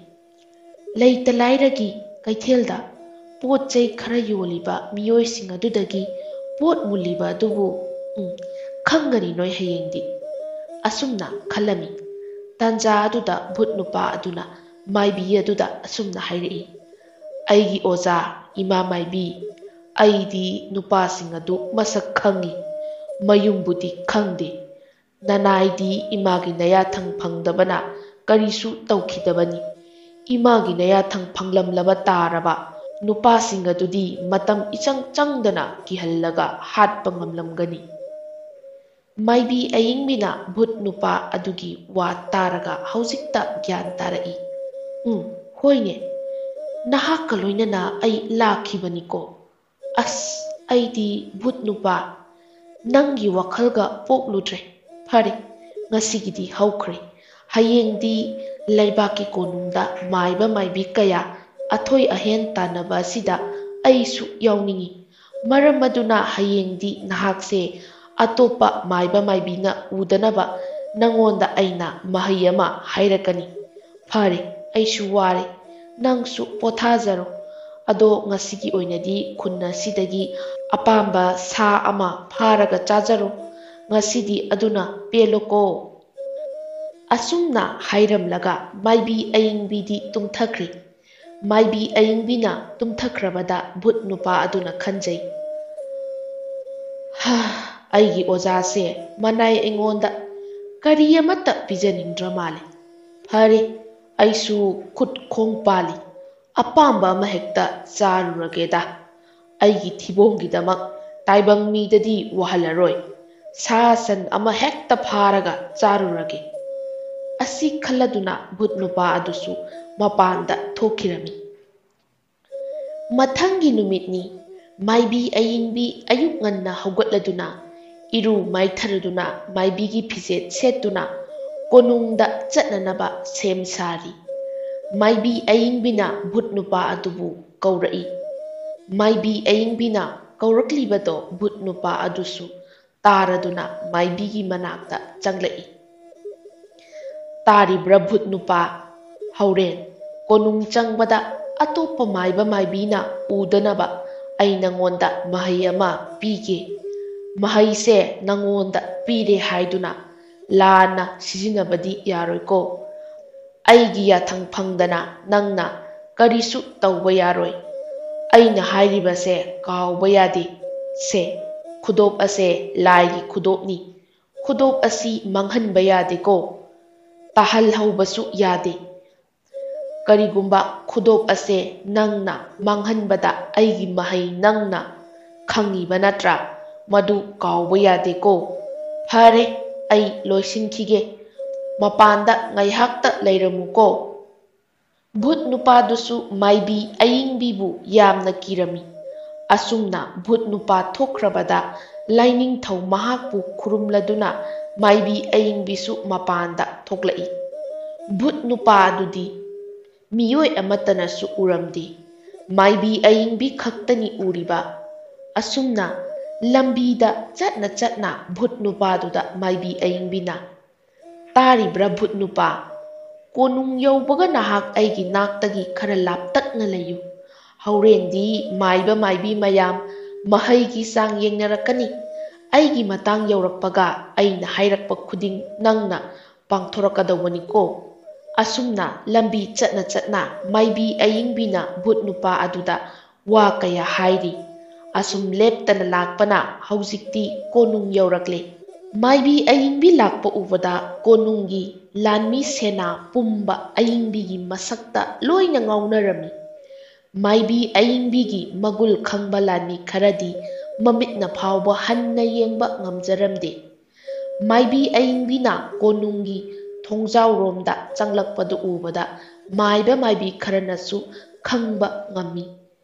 ꯂꯩꯇ ꯂꯥꯏꯔꯒꯤ ꯀꯩꯊꯦꯜꯗ ꯄꯣꯠ ꯆꯩ ꯈꯔ ꯌꯣꯜꯂꯤꯕ ꯃꯤꯑꯣꯏꯁꯤꯡ ꯑꯗꯨꯗꯒꯤ ꯄꯣꯠ ꯃꯨꯜꯂꯤꯕ ꯑꯗꯨꯕꯨ, ꯎꯝ, ꯈꯪꯒꯅꯤ ꯅꯣꯏ ꯍꯌꯦꯡꯗꯤ"꯫ ꯑꯁꯨꯝꯅ ꯈꯜꯂꯝꯃꯤ꯫ ꯇꯥꯟꯖꯥ ꯑꯗꯨꯗ ꯚꯨꯠ ꯅꯨꯄꯥ ꯑꯗꯨꯅ ꯃꯥꯏꯕꯤ ꯑꯗꯨꯗ ꯑꯁꯨꯝꯅ ꯍꯥꯏꯔꯛꯏ, "ꯑꯩꯒꯤ ꯑꯣꯖꯥ ꯏꯃꯥ ꯃꯥꯏꯕꯤ, ꯑꯩꯗꯤ ꯅꯨꯄꯥꯁꯤꯡ ꯑꯗꯨ ꯃꯁꯛ ꯈꯪꯏ, ꯃꯌꯨꯝꯕꯨꯗꯤ ꯈꯪꯗꯦ꯫ ꯅꯅꯥꯏꯗꯤ ꯏꯃꯥꯒꯤ ꯅꯌꯥꯊꯪ ꯐꯪꯗꯕꯅ ꯀꯔꯤꯁꯨ ꯇꯧꯈꯤꯗꯕꯅꯤ꯫ ꯏꯃꯥꯒꯤ ꯅꯌꯥꯊꯪ ꯐꯪꯂꯝꯂꯕ ꯇꯥꯔꯕ ꯅꯨꯄꯥꯁꯤꯡ ꯑꯗꯨꯗꯤ ꯃꯇꯝ ꯏꯆꯪ ꯆꯪꯗꯅ ꯀꯤꯍꯜꯂꯒ ꯍꯥꯠꯄ ꯉꯝꯂꯝꯒꯅꯤ"꯫ ꯃꯥꯏꯕꯤ ꯑꯏꯪꯕꯤꯅ ꯚꯨꯠ ꯅꯨꯄꯥ ꯑꯗꯨꯒꯤ ꯋꯥ ꯇꯥꯔꯒ ꯍꯧꯖꯤꯛꯇ ꯒ꯭ꯌꯥꯟ ꯇꯥꯔꯛꯏ꯫ "ꯎꯝ, ꯍꯣꯏꯅꯦ, ꯅꯍꯥꯛꯀ ꯂꯣꯏꯅꯅ ꯑꯩ ꯂꯥꯛꯈꯤꯕꯅꯤꯀꯣ꯫ ꯑꯁ, ꯑꯩꯗꯤ ꯚꯨꯠ ꯅꯨꯄꯥ, ꯅꯪꯒꯤ ꯋꯥꯈꯜꯒ ꯄꯣꯛꯂꯨꯗ꯭ꯔꯦ꯫ ꯐꯔꯦ, ꯉꯁꯤꯒꯤꯗꯤ ꯍꯧꯈ꯭ꯔꯦ꯫ ꯍꯌꯦꯡꯗꯤ ꯂꯩꯕꯥꯛꯀꯤ ꯀꯣꯅꯨꯡꯗ ꯃꯥꯏꯕ ꯃꯥꯏꯕꯤ ꯀꯌꯥ ꯑꯊꯣꯏ ꯑꯍꯦꯟ ꯇꯥꯟꯅꯕ ꯑꯁꯤꯗ ꯑꯩꯁꯨ ꯌꯥꯎꯅꯤꯡꯏ꯫ ꯃꯔꯝ ꯑꯗꯨꯅ ꯍꯌꯦꯡꯗꯤ ꯅꯍꯥꯛꯁꯦ ꯑꯇꯣꯞꯄ ꯃꯥꯏꯕ ꯃꯥꯏꯕꯤꯅ ꯎꯗꯅꯕ ꯅꯉꯣꯟꯗ ꯑꯩꯅ ꯃꯍꯩ ꯑꯃ ꯍꯥꯏꯔꯛꯀꯅꯤ꯫ ꯐꯔꯦ, ꯑꯩꯁꯨ ꯋꯥꯔꯦ, ꯅꯪꯁꯨ ꯄꯣꯊꯥꯖꯔꯣ꯫ ꯑꯗꯣ ꯉꯁꯤꯒꯤ ꯑꯣꯏꯅꯗꯤ ꯈꯨꯟ ꯑꯁꯤꯗꯒꯤ ꯑꯄꯥꯝꯕ ꯁꯥ ꯑꯃ ꯐꯥꯔꯒ ꯆꯥꯖꯔꯣ꯫ ꯉꯁꯤꯗꯤ ꯑꯗꯨꯅ ꯄꯦꯜꯂꯣꯀꯣ"꯫ ꯑꯁꯨꯝꯅ ꯍꯥꯏꯔꯝꯂꯒ ꯃꯥꯏꯕꯤ ꯑꯏꯪꯕꯤꯗꯤ ꯇꯨꯝꯊꯈ꯭ꯔꯦ꯫ ꯃꯥꯏꯕꯤ ꯑꯏꯪꯕꯤꯅ ꯇꯨꯝꯊꯈ꯭ꯔꯕꯗ ꯚꯨꯠ ꯅꯨꯄꯥ ꯑꯗꯨꯅ ꯈꯟꯖꯩ, "ꯍꯥ, ꯑꯩꯒꯤ ꯑꯣꯖꯥꯁꯦ ꯃꯅꯥꯏ ꯑꯩꯉꯣꯟꯗ ꯀꯔꯤ ꯑꯃꯠꯇ ꯄꯤꯖꯅꯤꯡꯗ꯭ꯔ ꯃꯥꯜꯂꯦ꯫ ꯐꯔꯦ, ꯑꯩꯁꯨ ꯈꯨꯠ ꯈꯣꯡ ꯄꯥꯜꯂꯤ, ꯑꯄꯥꯝꯕ ꯑꯃ ꯍꯦꯛꯇ ꯆꯥꯔꯨꯔꯒꯦꯗ꯫ ꯑꯩꯒꯤ ꯊꯤꯕꯣꯡꯒꯤꯗꯃꯛ ꯇꯥꯏꯕꯪ ꯃꯤꯗꯗꯤ ꯋꯥꯍꯜꯂꯔꯣꯏ꯫ ꯁꯥ ꯁꯟ ꯑꯃ ꯍꯦꯛꯇ ꯐꯥꯔꯒ ꯆꯥꯔꯨꯔꯒꯦ꯫ ꯑꯁꯤ ꯈꯜꯂꯗꯨꯅ ꯚꯨꯠ ꯅꯨꯄꯥ ꯑꯗꯨꯁꯨ ꯃꯄꯥꯟꯗ ꯊꯣꯛꯈꯤꯔꯝꯃꯤ꯫ ꯃꯊꯪꯒꯤ ꯅꯨꯃꯤꯠꯅꯤ꯫ ꯃꯥꯏꯕꯤ ꯑꯏꯪꯕꯤ ꯑꯌꯨꯛ ꯉꯟꯅ ꯍꯧꯒꯠꯂꯗꯨꯅ, ꯏꯔꯨ ꯃꯥꯏꯊꯔꯗꯨꯅ, ꯃꯥꯏꯕꯤꯒꯤ ꯐꯤꯖꯦꯠ ꯁꯦꯠꯇꯨꯅ ꯀꯣꯅꯨꯡꯗ ꯆꯠꯅꯅꯕ ꯁꯦꯝ ꯁꯥꯔꯤ꯫ ꯃꯥꯏꯕꯤ ꯑꯏꯪꯕꯤꯅ ꯚꯨꯠ ꯅꯨꯄꯥ ꯑꯗꯨꯕꯨ ꯀꯧꯔꯛꯏ꯫ ꯃꯥꯏꯕꯤ ꯑꯏꯪꯕꯤꯅ ꯀꯧꯔꯛꯂꯤꯕꯗꯣ ꯚꯨꯠ ꯅꯨꯄꯥ ꯑꯗꯨꯁꯨ ꯇꯥꯔꯗꯨꯅ ꯃꯥꯏꯕꯤꯒꯤ ꯃꯅꯥꯛꯇ ꯆꯪꯂꯛꯏ꯫ "ꯇꯥꯔꯤꯕ꯭ꯔꯥ ꯚꯨꯠ ꯅꯨꯄꯥ? ꯍꯧꯔꯦꯟ ꯀꯣꯅꯨꯡ ꯆꯪꯕꯗ ꯑꯇꯣꯞꯄ ꯃꯥꯏꯕ ꯃꯥꯏꯕꯤꯅ ꯎꯗꯅꯕ ꯑꯩ ꯅꯉꯣꯟꯗ ꯃꯍꯩ ꯑꯃ ꯄꯤꯒꯦ꯫ ꯃꯍꯩꯁꯦ ꯅꯉꯣꯟꯗ ꯄꯤꯔꯦ ꯍꯥꯏꯗꯨꯅ ꯂꯥꯟꯅ ꯁꯤꯖꯤꯟꯅꯕꯗꯤ ꯌꯥꯔꯣꯏꯀꯣ꯫ ꯑꯩꯒꯤ ꯌꯥꯊꯪ ꯐꯪꯗꯅ ꯅꯪꯅ ꯀꯔꯤꯁꯨ ꯇꯧꯕ ꯌꯥꯔꯣꯏ꯫ ꯑꯩꯅ ꯍꯥꯏꯔꯤꯕꯁꯦ ꯀꯥꯎꯕ ꯌꯥꯗꯦ꯫ ꯁꯦ, ꯈꯨꯗꯣꯞ ꯑꯁꯦ ꯂꯥꯏꯒꯤ ꯈꯨꯗꯣꯞꯅꯤ꯫ ꯈꯨꯗꯣꯞ ꯑꯁꯤ ꯃꯥꯡꯍꯟꯕ ꯌꯥꯗꯦꯀꯣ꯫ ꯇꯥꯍꯜꯍꯧꯕꯁꯨ ꯌꯥꯗꯦ꯫ ꯀꯔꯤꯒꯨꯝꯕ ꯈꯨꯗꯣꯞ ꯑꯁꯦ ꯅꯪꯅ ꯃꯥꯡꯍꯟꯕꯗ ꯑꯩꯒꯤ ꯃꯍꯩ ꯅꯪꯅ ꯈꯪꯉꯤꯕ ꯅꯠꯇ꯭ꯔꯥ? ꯃꯗꯨ ꯀꯥꯎꯕ ꯌꯥꯗꯦꯀꯣ꯫ ꯐꯔꯦ, ꯑꯩ ꯂꯣꯏꯁꯤꯟꯈꯤꯒꯦ꯫ ꯃꯄꯥꯟꯗ ꯉꯥꯏꯍꯥꯛꯇ ꯂꯩꯔꯝꯃꯨꯀꯣ꯫" ꯚꯨꯠ ꯅꯨꯄꯥꯗꯨꯁꯨ ꯃꯥꯏꯕꯤ ꯑꯏꯪꯕꯤꯕꯨ ꯌꯥꯝꯅ ꯀꯤꯔꯝꯃꯤ꯫ ꯑꯁꯨꯝꯅ ꯚꯨꯠ ꯅꯨꯄꯥ ꯊꯣꯛꯈ꯭ꯔꯕꯗ ꯂꯥꯏꯅꯤꯡꯊꯧ ꯃꯍꯥꯛꯄꯨ ꯈꯨꯔꯨꯝꯂꯗꯨꯅ ꯃꯥꯏꯕꯤ ꯑꯏꯪꯕꯤꯁꯨ ꯃꯄꯥꯟꯗ ꯊꯣꯛꯂꯛꯏ꯫ ꯚꯨꯠ ꯅꯨꯄꯥ ꯑꯗꯨꯗꯤ ꯃꯤꯑꯣꯏ ꯑꯃꯠꯇꯅꯁꯨ ꯎꯔꯝꯗꯦ꯫ ꯃꯥꯏꯕꯤ ꯑꯏꯪꯕꯤ ꯈꯛꯇꯅꯤ ꯎꯔꯤꯕ꯫ ꯑꯁꯨꯝꯅ ꯂꯝꯕꯤꯗ ꯆꯠꯅ ꯆꯠꯅ ꯚꯨꯠ ꯅꯨꯄꯥꯗꯨꯗ ꯃꯥꯏꯕꯤ ꯑꯏꯪꯕꯤꯅ, "ꯇꯥꯔꯤꯕ꯭ꯔꯥ ꯚꯨꯠ ꯅꯨꯄꯥ? ꯀꯣꯅꯨꯡ ꯌꯧꯕꯒ ꯅꯍꯥꯛ ꯑꯩꯒꯤ ꯅꯥꯛꯇꯒꯤ ꯈꯔ ꯂꯥꯞꯇꯛꯅ ꯂꯩꯌꯨ꯫ ꯍꯧꯔꯦꯟꯗꯤ ꯃꯥꯏꯕ ꯃꯥꯏꯕꯤ ꯃꯌꯥꯝ ꯃꯍꯩꯒꯤ ꯆꯥꯡ ꯌꯦꯡꯅꯔꯛꯀꯅꯤ꯫ ꯑꯩꯒꯤ ꯃꯇꯥꯡ ꯌꯧꯔꯛꯄꯒ ꯑꯩꯅ ꯍꯥꯏꯔꯛꯄ ꯈꯨꯗꯤꯡ ꯅꯪꯅ ꯄꯥꯡꯊꯣꯔꯛꯀꯗꯧꯕꯅꯤꯀꯣ꯫" ꯑꯁꯨꯝꯅ ꯂꯝꯕꯤ ꯆꯠꯅ ꯆꯠꯅ ꯃꯥꯏꯕꯤ ꯑꯏꯪꯕꯤꯅ ꯚꯨꯠ ꯅꯨꯄꯥ ꯑꯗꯨꯗ ꯋꯥ ꯀꯌꯥ ꯍꯥꯏꯔꯤ꯫ ꯑꯁꯨꯝ ꯂꯦꯞꯇꯅ ꯂꯥꯛꯄꯅ ꯍꯧꯖꯤꯛꯇꯤ ꯀꯣꯅꯨꯡ ꯌꯧꯔꯛꯂꯦ꯫ ꯃꯥꯏꯕꯤ ꯑꯏꯪꯕꯤ ꯂꯥꯛꯄ ꯎꯕꯗ ꯀꯣꯅꯨꯡꯒꯤ ꯂꯥꯟꯃꯤ ꯁꯦꯅꯥ ꯄꯨꯝꯕ ꯑꯏꯪꯕꯤꯒꯤ ꯃꯁꯛꯇ ꯂꯣꯏꯅ ꯉꯥꯎꯅꯔꯝꯃꯤ꯫ ꯃꯥꯏꯕꯤ ꯑꯏꯪꯕꯤꯒꯤ ꯃꯒꯨꯜ ꯈꯪꯕ ꯂꯥꯟꯃꯤ ꯈꯔꯗꯤ ꯃꯃꯤꯠꯅ ꯐꯥꯎꯕ ꯍꯟꯅ ꯌꯦꯡꯕ ꯉꯝꯖꯔꯝꯗꯦ꯫ ꯃꯥꯏꯕꯤ ꯑꯏꯪꯕꯤꯅ ꯀꯣꯅꯨꯡꯒꯤ ꯊꯣꯡꯖꯥꯎꯔꯣꯝꯗ ꯆꯪꯂꯛꯄꯗꯨ ꯎꯕꯗ ꯃꯥꯏꯕ ꯃꯥꯏꯕꯤ ꯈꯔꯅꯁꯨ ꯈꯪꯕ ꯉꯝꯃꯤ꯫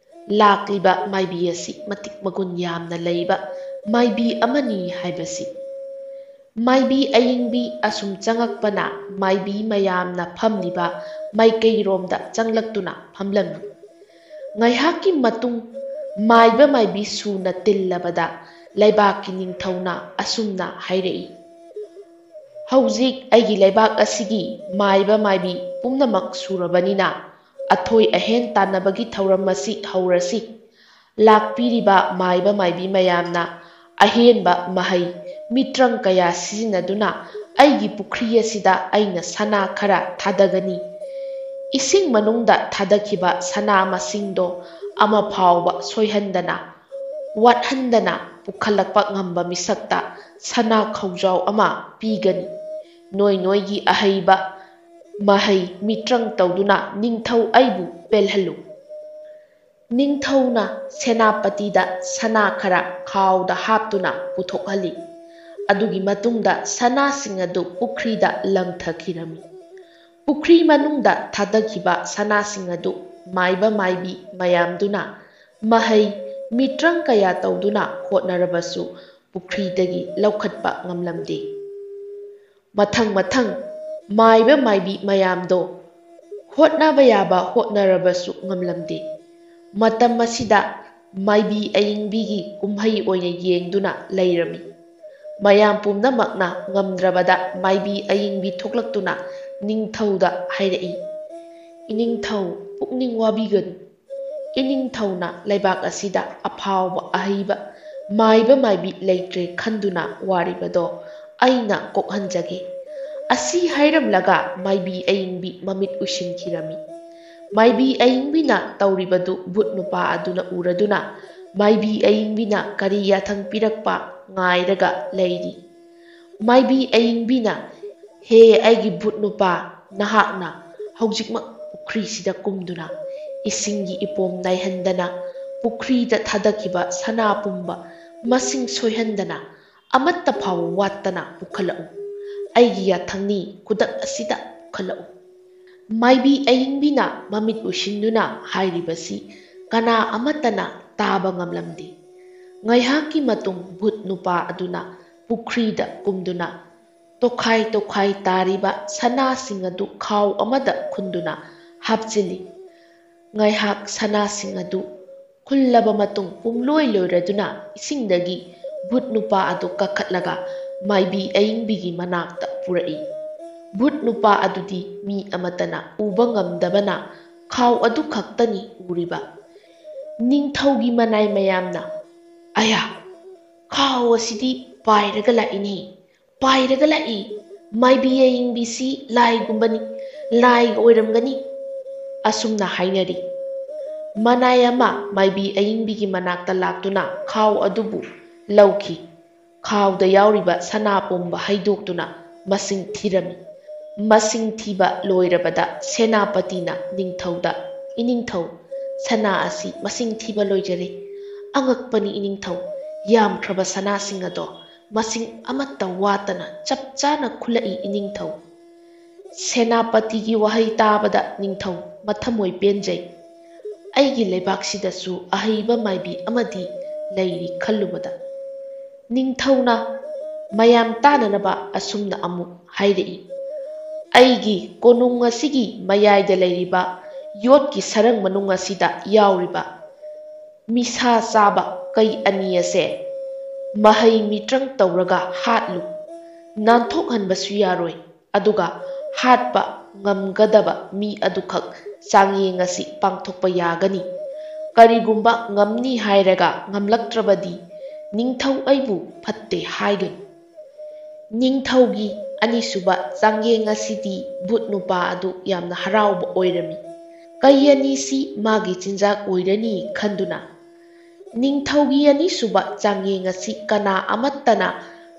ꯂꯥꯛꯂꯤꯕ ꯃꯥꯏꯕꯤ ꯑꯁꯤ ꯃꯇꯤꯛ ꯃꯒꯨꯟ ꯌꯥꯝꯅ ꯂꯩꯕ ꯃꯥꯏꯕꯤ ꯑꯃꯅꯤ ꯍꯥꯏꯕꯁꯤ꯫ ꯃꯥꯏꯕꯤ ꯑꯏꯪꯕꯤ ꯑꯁꯨꯝ ꯆꯪꯉꯛꯄꯅ ꯃꯥꯏꯕꯤ ꯃꯌꯥꯝꯅ ꯐꯝꯂꯤꯕ ꯃꯥꯏꯀꯩꯔꯣꯝꯗ ꯆꯪꯂꯛꯇꯨꯅ ꯐꯝꯂꯝꯃꯤ꯫ ꯉꯥꯏꯍꯥꯛꯀꯤ ꯃꯇꯨꯡ ꯃꯥꯏꯕ ꯃꯥꯏꯕꯤ ꯁꯨꯅ ꯇꯤꯜꯂꯕꯗ ꯂꯩꯕꯥꯛꯀꯤ ꯅꯤꯡꯊꯧꯅ ꯑꯁꯨꯝꯅ ꯍꯥꯏꯔꯛꯏ, "ꯍꯧꯖꯤꯛ ꯑꯩꯒꯤ ꯂꯩꯕꯥꯛ ꯑꯁꯤꯒꯤ ꯃꯥꯏꯕ ꯃꯥꯏꯕꯤ ꯄꯨꯝꯅꯃꯛ ꯁꯨꯔꯕꯅꯤꯅ ꯑꯊꯣꯏ ꯑꯍꯦꯟ ꯇꯥꯟꯅꯕꯒꯤ ꯊꯧꯔꯝ ꯑꯁꯤ ꯍꯧꯔꯁꯤ꯫ ꯂꯥꯛꯄꯤꯔꯤꯕ ꯃꯥꯏꯕ ꯃꯥꯏꯕꯤ ꯃꯌꯥꯝꯅ ꯑꯍꯦꯟꯕ ꯃꯍꯩ ꯃꯤꯇ꯭ꯔꯪ ꯀꯌꯥ ꯁꯤꯖꯤꯟꯅꯗꯨꯅ ꯑꯩꯒꯤ ꯄꯨꯈ꯭ꯔꯤ ꯑꯁꯤꯗ ꯑꯩꯅ ꯁꯅꯥ ꯈꯔ ꯊꯥꯗꯒꯅꯤ꯫ ꯏꯁꯤꯡ ꯃꯅꯨꯡꯗ ꯊꯥꯗꯈꯤꯕ ꯁꯅꯥ ꯃꯁꯤꯡꯗꯣ ꯑꯃ ꯐꯥꯎꯕ ꯁꯣꯏꯍꯟꯗꯅ, ꯋꯥꯠꯍꯟꯗꯅ ꯄꯨꯈꯠꯂꯛꯄ ꯉꯝꯕ ꯃꯤꯁꯛꯇ ꯁꯅꯥ ꯈꯧꯖꯥꯎ ꯑꯃ ꯄꯤꯒꯅꯤ꯫ ꯅꯣꯏ ꯅꯣꯏꯒꯤ ꯑꯍꯩꯕ ꯃꯍꯩ ꯃꯤꯇ꯭ꯔꯪ ꯇꯧꯗꯨꯅ ꯅꯤꯡꯊꯧ ꯑꯩꯕꯨ ꯄꯦꯜꯍꯜꯂꯨ"꯫ ꯅꯤꯡꯊꯧꯅ ꯁꯦꯅꯥꯄꯇꯤꯗ ꯁꯅꯥ ꯈꯔ ꯈꯥꯎꯗ ꯍꯥꯞꯇꯨꯅ ꯄꯨꯊꯣꯛꯍꯜꯂꯤ꯫ ꯑꯗꯨꯒꯤ ꯃꯇꯨꯡꯗ ꯁꯅꯥꯁꯤꯡ ꯑꯗꯨ ꯄꯨꯈ꯭ꯔꯤꯗ ꯂꯪꯊꯈꯤꯔꯝꯃꯤ꯫ ꯄꯨꯈ꯭ꯔꯤ ꯃꯅꯨꯡꯗ ꯊꯥꯗꯈꯤꯕ ꯁꯅꯥꯁꯤꯡ ꯑꯗꯨ ꯃꯥꯏꯕ ꯃꯥꯏꯕꯤ ꯃꯌꯥꯝꯗꯨꯅ ꯃꯍꯩ ꯃꯤꯇ꯭ꯔꯪ ꯀꯌꯥ ꯇꯧꯗꯨꯅ ꯍꯣꯠꯅꯔꯕꯁꯨ ꯄꯨꯈ꯭ꯔꯤꯗꯒꯤ ꯂꯧꯈꯠꯄ ꯉꯝꯂꯝꯗꯦ꯫ ꯃꯊꯪ ꯃꯊꯪ ꯃꯥꯏꯕ ꯃꯥꯏꯕꯤ ꯃꯌꯥꯝꯗꯣ ꯍꯣꯠꯅꯕ ꯌꯥꯕ ꯍꯣꯠꯅꯔꯕꯁꯨ ꯉꯝꯂꯝꯗꯦ꯫ ꯃꯇꯝ ꯑꯁꯤꯗ ꯃꯥꯏꯕꯤ ꯑꯏꯪꯕꯤꯒꯤ ꯀꯨꯝꯍꯩ ꯑꯣꯏꯅ ꯌꯦꯡꯗꯨꯅ ꯂꯩꯔꯝꯃꯤ꯫ ꯃꯌꯥꯝ ꯄꯨꯝꯅꯃꯛꯅ ꯉꯝꯗ꯭ꯔꯕꯗ ꯃꯥꯏꯕꯤ ꯑꯏꯪꯕꯤ ꯊꯣꯛꯂꯛꯇꯨꯅ ꯅꯤꯡꯊꯧꯗ ꯍꯥꯏꯔꯛꯏ, "ꯏꯅꯤꯡꯊꯧ, ꯄꯨꯛꯅꯤꯡ ꯋꯥꯕꯤꯒꯅꯨ꯫ ꯏꯅꯤꯡꯊꯧꯅ ꯂꯩꯕꯥꯛ ꯑꯁꯤꯗ ꯑꯐꯥꯎꯕ ꯑꯍꯩꯕ ꯃꯥꯏꯕ ꯃꯥꯏꯕꯤ ꯂꯩꯇ꯭ꯔꯦ ꯈꯟꯗꯨꯅ ꯋꯥꯔꯤꯕꯗꯣ ꯑꯩꯅ ꯀꯣꯛꯍꯟꯖꯒꯦ"꯫ ꯑꯁꯤ ꯍꯥꯏꯔꯝꯂꯒ ꯃꯥꯏꯕꯤ ꯑꯏꯪꯕꯤ ꯃꯃꯤꯠ ꯎꯏꯁꯤꯟꯈꯤꯔꯝꯃꯤ꯫ ꯃꯥꯏꯕꯤ ꯑꯏꯪꯕꯤꯅ ꯇꯧꯔꯤꯕꯗꯨ ꯚꯨꯠ ꯅꯨꯄꯥ ꯑꯗꯨꯅ ꯎꯔꯗꯨꯅ ꯃꯥꯏꯕꯤ ꯑꯏꯪꯕꯤꯅ ꯀꯔꯤ ꯌꯥꯊꯪ ꯄꯤꯔꯛꯄ ꯉꯥꯏꯔꯒ ꯂꯩꯔꯤ꯫ ꯃꯥꯏꯕꯤ ꯑꯏꯪꯕꯤꯅ, "ꯍꯦ ꯑꯩꯒꯤ ꯚꯨꯠ ꯅꯨꯄꯥ, ꯅꯍꯥꯛꯅ ꯍꯧꯖꯤꯛꯃꯛ ꯄꯨꯈ꯭ꯔꯤꯁꯤꯗ ꯀꯨꯝꯗꯨꯅ ꯏꯁꯤꯡꯒꯤ ꯏꯄꯣꯝ ꯅꯥꯏꯍꯟꯗꯅ ꯄꯨꯈ꯭ꯔꯤꯗ ꯊꯥꯗꯈꯤꯕ ꯁꯅꯥ ꯄꯨꯝꯕ ꯃꯁꯤꯡ ꯁꯣꯏꯍꯟꯗꯅ ꯑꯃꯠꯇ ꯐꯥꯎꯕ ꯋꯥꯠꯇꯅ ꯄꯨꯈꯠꯂꯛꯎ꯫ ꯑꯩꯒꯤ ꯌꯥꯊꯪꯅꯤ, ꯈꯨꯗꯛ ꯑꯁꯤꯗ ꯄꯨꯈꯠꯂꯛꯎ꯫" ꯃꯥꯏꯕꯤ ꯑꯏꯪꯕꯤꯅ ꯃꯃꯤꯠ ꯎꯏꯁꯤꯟꯗꯨꯅ ꯍꯥꯏꯔꯤꯕꯁꯤ ꯀꯅꯥ ꯑꯃꯠꯇꯅ ꯇꯥꯕ ꯉꯝꯂꯝꯗꯦ꯫ ꯉꯥꯏꯍꯥꯛꯀꯤ ꯃꯇꯨꯡ ꯚꯨꯠ ꯅꯨꯄꯥ ꯑꯗꯨꯅ ꯄꯨꯈ꯭ꯔꯤꯗ ꯀꯨꯝꯗꯨꯅ ꯇꯣꯈꯥꯏ ꯇꯣꯈꯥꯏ ꯇꯥꯔꯤꯕ ꯁꯅꯥꯁꯤꯡ ꯑꯗꯨ ꯈꯥꯎ ꯑꯃꯗ ꯈꯨꯟꯗꯨꯅ ꯍꯥꯞꯆꯤꯜꯂꯤ꯫ ꯉꯥꯏꯍꯥꯛ ꯁꯅꯥꯁꯤꯡ ꯑꯗꯨ ꯈꯨꯜꯂꯕ ꯃꯇꯨꯡ, ꯄꯨꯝꯂꯣꯏ ꯂꯣꯏꯔꯗꯨꯅ ꯏꯁꯤꯡꯗꯒꯤ ꯚꯨꯠ ꯅꯨꯄꯥ ꯑꯗꯨ ꯀꯥꯈꯠꯂꯒ ꯃꯥꯏꯕꯤ ꯑꯏꯪꯕꯤꯒꯤ ꯃꯅꯥꯛꯇ ꯄꯨꯔꯛꯏ꯫ ꯚꯨꯠ ꯅꯨꯄꯥ ꯑꯗꯨꯗꯤ ꯃꯤ ꯑꯃꯠꯇꯅ ꯎꯕ ꯉꯝꯗꯕꯅ ꯈꯥꯎ ꯑꯗꯨ ꯈꯛꯇꯅꯤ ꯎꯔꯤꯕ꯫ ꯅꯤꯡꯊꯧꯒꯤ ꯃꯅꯥꯏ ꯃꯌꯥꯝꯅ, "ꯑꯌꯥ, ꯈꯥꯎ ꯑꯁꯤꯗꯤ ꯄꯥꯏꯔꯒ ꯂꯥꯛꯏꯅꯦ, ꯄꯥꯏꯔꯒ ꯂꯥꯛꯏ꯫ ꯃꯥꯏꯕꯤ ꯑꯏꯪꯕꯤꯁꯤ ꯂꯥꯏꯒꯨꯝꯕꯅꯤ, ꯂꯥꯏ ꯑꯣꯏꯔꯝꯒꯅꯤ," ꯑꯁꯨꯝꯅ ꯍꯥꯏꯅꯔꯤ꯫ ꯃꯅꯥꯏ ꯑꯃ ꯃꯥꯏꯕꯤ ꯑꯏꯪꯕꯤꯒꯤ ꯃꯅꯥꯛꯇ ꯂꯥꯛꯇꯨꯅ ꯈꯥꯎ ꯑꯗꯨꯕꯨ ꯂꯧꯈꯤ꯫ ꯈꯥꯎꯗ ꯌꯥꯎꯔꯤꯕ ꯁꯅꯥ ꯄꯨꯝꯕ ꯍꯩꯗꯣꯛꯇꯨꯅ ꯃꯁꯤꯡ ꯊꯤꯔꯝꯃꯤ꯫ ꯃꯁꯤꯡ ꯊꯤꯕ ꯂꯣꯏꯔꯕꯗ ꯁꯦꯅꯥꯄꯇꯤꯅ ꯅꯤꯡꯊꯧꯗ, "ꯏꯅꯤꯡꯊꯧ, ꯁꯅꯥ ꯑꯁꯤ ꯃꯁꯤꯡ ꯊꯤꯕ ꯂꯣꯏꯖꯔꯦ꯫ ꯑꯉꯛꯄꯅꯤ ꯏꯅꯤꯡꯊꯧ, ꯌꯥꯝꯈ꯭ꯔꯕ ꯁꯅꯥꯁꯤꯡ ꯑꯗꯣ ꯃꯁꯤꯡ ꯑꯃꯠꯇ ꯋꯥꯠꯇꯅ ꯆꯞ ꯆꯥꯅ ꯈꯨꯜꯂꯛꯏ ꯏꯅꯤꯡꯊꯧ꯫" ꯁꯦꯅꯥꯄꯇꯤꯒꯤ ꯋꯥꯍꯩ ꯇꯥꯕꯗ ꯅꯤꯡꯊꯧ ꯃꯊꯃꯣꯏ ꯄꯦꯟꯖꯩ꯫ "ꯑꯩꯒꯤ ꯂꯩꯕꯥꯛꯁꯤꯗꯁꯨ ꯑꯍꯩꯕ ꯃꯥꯏꯕꯤ ꯑꯃꯗꯤ ꯂꯩꯔꯤ" ꯈꯜꯂꯨꯕꯗ꯫ ꯅꯤꯡꯊꯧꯅ ꯃꯌꯥꯝ ꯇꯥꯅꯅꯕ ꯑꯁꯨꯝꯅ ꯑꯃꯨꯛ ꯍꯥꯏꯔꯛꯏ, "ꯑꯩꯒꯤ ꯀꯣꯅꯨꯡ ꯑꯁꯤꯒꯤ ꯃꯌꯥꯏꯗ ꯂꯩꯔꯤꯕ ꯌꯣꯠꯀꯤ ꯁꯔꯪ ꯃꯅꯨꯡ ꯑꯁꯤꯗ ꯌꯥꯎꯔꯤꯕ ꯃꯤꯁꯥ ꯆꯥꯕ ꯀꯩ ꯑꯅꯤ ꯑꯁꯦ ꯃꯍꯩ ꯃꯤꯇ꯭ꯔꯪ ꯇꯧꯔꯒ ꯍꯥꯠꯂꯨ꯫ ꯅꯥꯟꯊꯣꯛꯍꯟꯕꯁꯨ ꯌꯥꯔꯣꯏ꯫ ꯑꯗꯨꯒ ꯍꯥꯠꯄ ꯉꯝꯒꯗꯕ ꯃꯤ ꯑꯗꯨꯈꯛ ꯆꯥꯡꯌꯦꯡ ꯑꯁꯤ ꯄꯥꯡꯊꯣꯛꯄ ꯌꯥꯒꯅꯤ꯫ ꯀꯔꯤꯒꯨꯝꯕ ꯉꯝꯅꯤ ꯍꯥꯏꯔꯒ ꯉꯝꯂꯛꯇ꯭ꯔꯕꯗꯤ ꯅꯤꯡꯊꯧ ꯑꯩꯕꯨ ꯐꯠꯇꯦ ꯍꯥꯏꯒꯅꯤ꯫" ꯅꯤꯡꯊꯧꯒꯤ ꯑꯅꯤꯁꯨꯕ ꯆꯥꯡꯌꯦꯡ ꯑꯁꯤꯗꯤ ꯚꯨꯠ ꯅꯨꯄꯥ ꯑꯗꯨ ꯌꯥꯝꯅ ꯍꯔꯥꯎꯕ ꯑꯣꯏꯔꯝꯃꯤ꯫ ꯀꯩ ꯑꯅꯤꯁꯤ ꯃꯥꯒꯤ ꯆꯤꯟꯖꯥꯛ ꯑꯣꯏꯔꯅꯤ ꯈꯟꯗꯨꯅ꯫ ꯅꯤꯡꯊꯧꯒꯤ ꯑꯅꯤꯁꯨꯕ ꯆꯥꯡꯌꯦꯡ ꯑꯁꯤ ꯀꯅꯥ ꯑꯃꯠꯇꯅ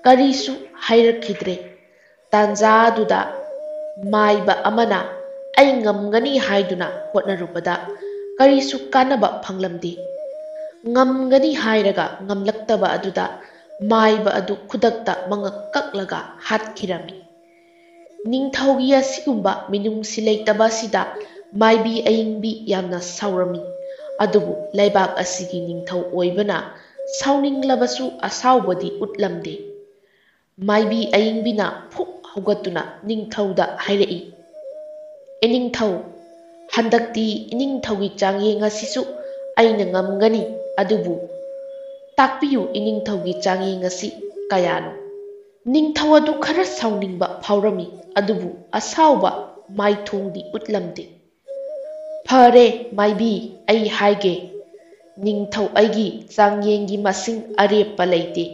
ꯀꯔꯤꯁꯨ ꯍꯥꯏꯔꯛꯈꯤꯗ꯭ꯔꯦ꯫ ꯇꯥꯟꯖꯥꯗꯨꯗ ꯃꯥꯏꯕ ꯑꯃꯅ "ꯑꯩ ꯉꯝꯒꯅꯤ" ꯍꯥꯏꯗꯨꯅ ꯍꯣꯠꯅꯔꯨꯕꯗ ꯀꯔꯤꯁꯨ ꯀꯥꯟꯅꯕ ꯐꯪꯂꯝꯗꯦ꯫ ꯉꯝꯒꯅꯤ ꯍꯥꯏꯔꯒ ꯉꯝꯂꯛꯇꯕ ꯑꯗꯨꯗ ꯃꯥꯏꯕ ꯑꯗꯨ ꯈꯨꯗꯛꯇ ꯃꯉꯛ ꯀꯛꯂꯒ ꯍꯥꯠꯈꯤꯔꯝꯃꯤ꯫ ꯅꯤꯡꯊꯧꯒꯤ ꯑꯁꯤꯒꯨꯝꯕ ꯃꯤꯅꯨꯡꯁꯤ ꯂꯩꯇꯕ ꯑꯁꯤꯗ ꯃꯥꯏꯕꯤ ꯑꯏꯪꯕꯤ ꯌꯥꯝꯅ ꯁꯥꯎꯔꯝꯃꯤ꯫ ꯑꯗꯨꯕꯨ ꯂꯩꯕꯥꯛ ꯑꯁꯤꯒꯤ ꯅꯤꯡꯊꯧ ꯑꯣꯏꯕꯅ ꯁꯥꯎꯅꯤꯡꯂꯕꯁꯨ ꯑꯁꯥꯎꯕꯗꯤ ꯎꯠꯂꯝꯗꯦ꯫ ꯃꯥꯏꯕꯤ ꯑꯏꯪꯕꯤꯅ ꯐꯨꯛ ꯍꯧꯒꯠꯇꯨꯅ ꯅꯤꯡꯊꯧꯗ ꯍꯥꯏꯔꯛꯏ, "ꯏꯅꯤꯡꯊꯧ, ꯍꯟꯗꯛꯇꯤ ꯏꯅꯤꯡꯊꯧꯒꯤ ꯆꯥꯡꯌꯦꯡ ꯑꯁꯤꯁꯨ ꯑꯩꯅ ꯉꯝꯒꯅꯤ, ꯑꯗꯨꯕꯨ ꯇꯥꯛꯄꯤꯌꯨ, ꯏꯅꯤꯡꯊꯧꯒꯤ ꯆꯥꯡꯌꯦꯡ ꯑꯁꯤ ꯀꯌꯥꯅꯣ?" ꯅꯤꯡꯊꯧ ꯑꯗꯨ ꯈꯔ ꯁꯥꯎꯅꯤꯡꯕ ꯐꯥꯎꯔꯝꯃꯤ, ꯑꯗꯨꯕꯨ ꯑꯁꯥꯎꯕ ꯃꯥꯏꯊꯣꯡꯗꯤ ꯎꯠꯂꯝꯗꯦ꯫ "ꯐꯔꯦ ꯃꯥꯏꯕꯤ, ꯑꯩ ꯍꯥꯏꯒꯦ꯫ ꯅꯤꯡꯊꯧ ꯑꯩꯒꯤ ꯆꯥꯡꯌꯦꯡꯒꯤ ꯃꯁꯤꯡ ꯑꯔꯦꯞꯄ ꯂꯩꯇꯦ꯫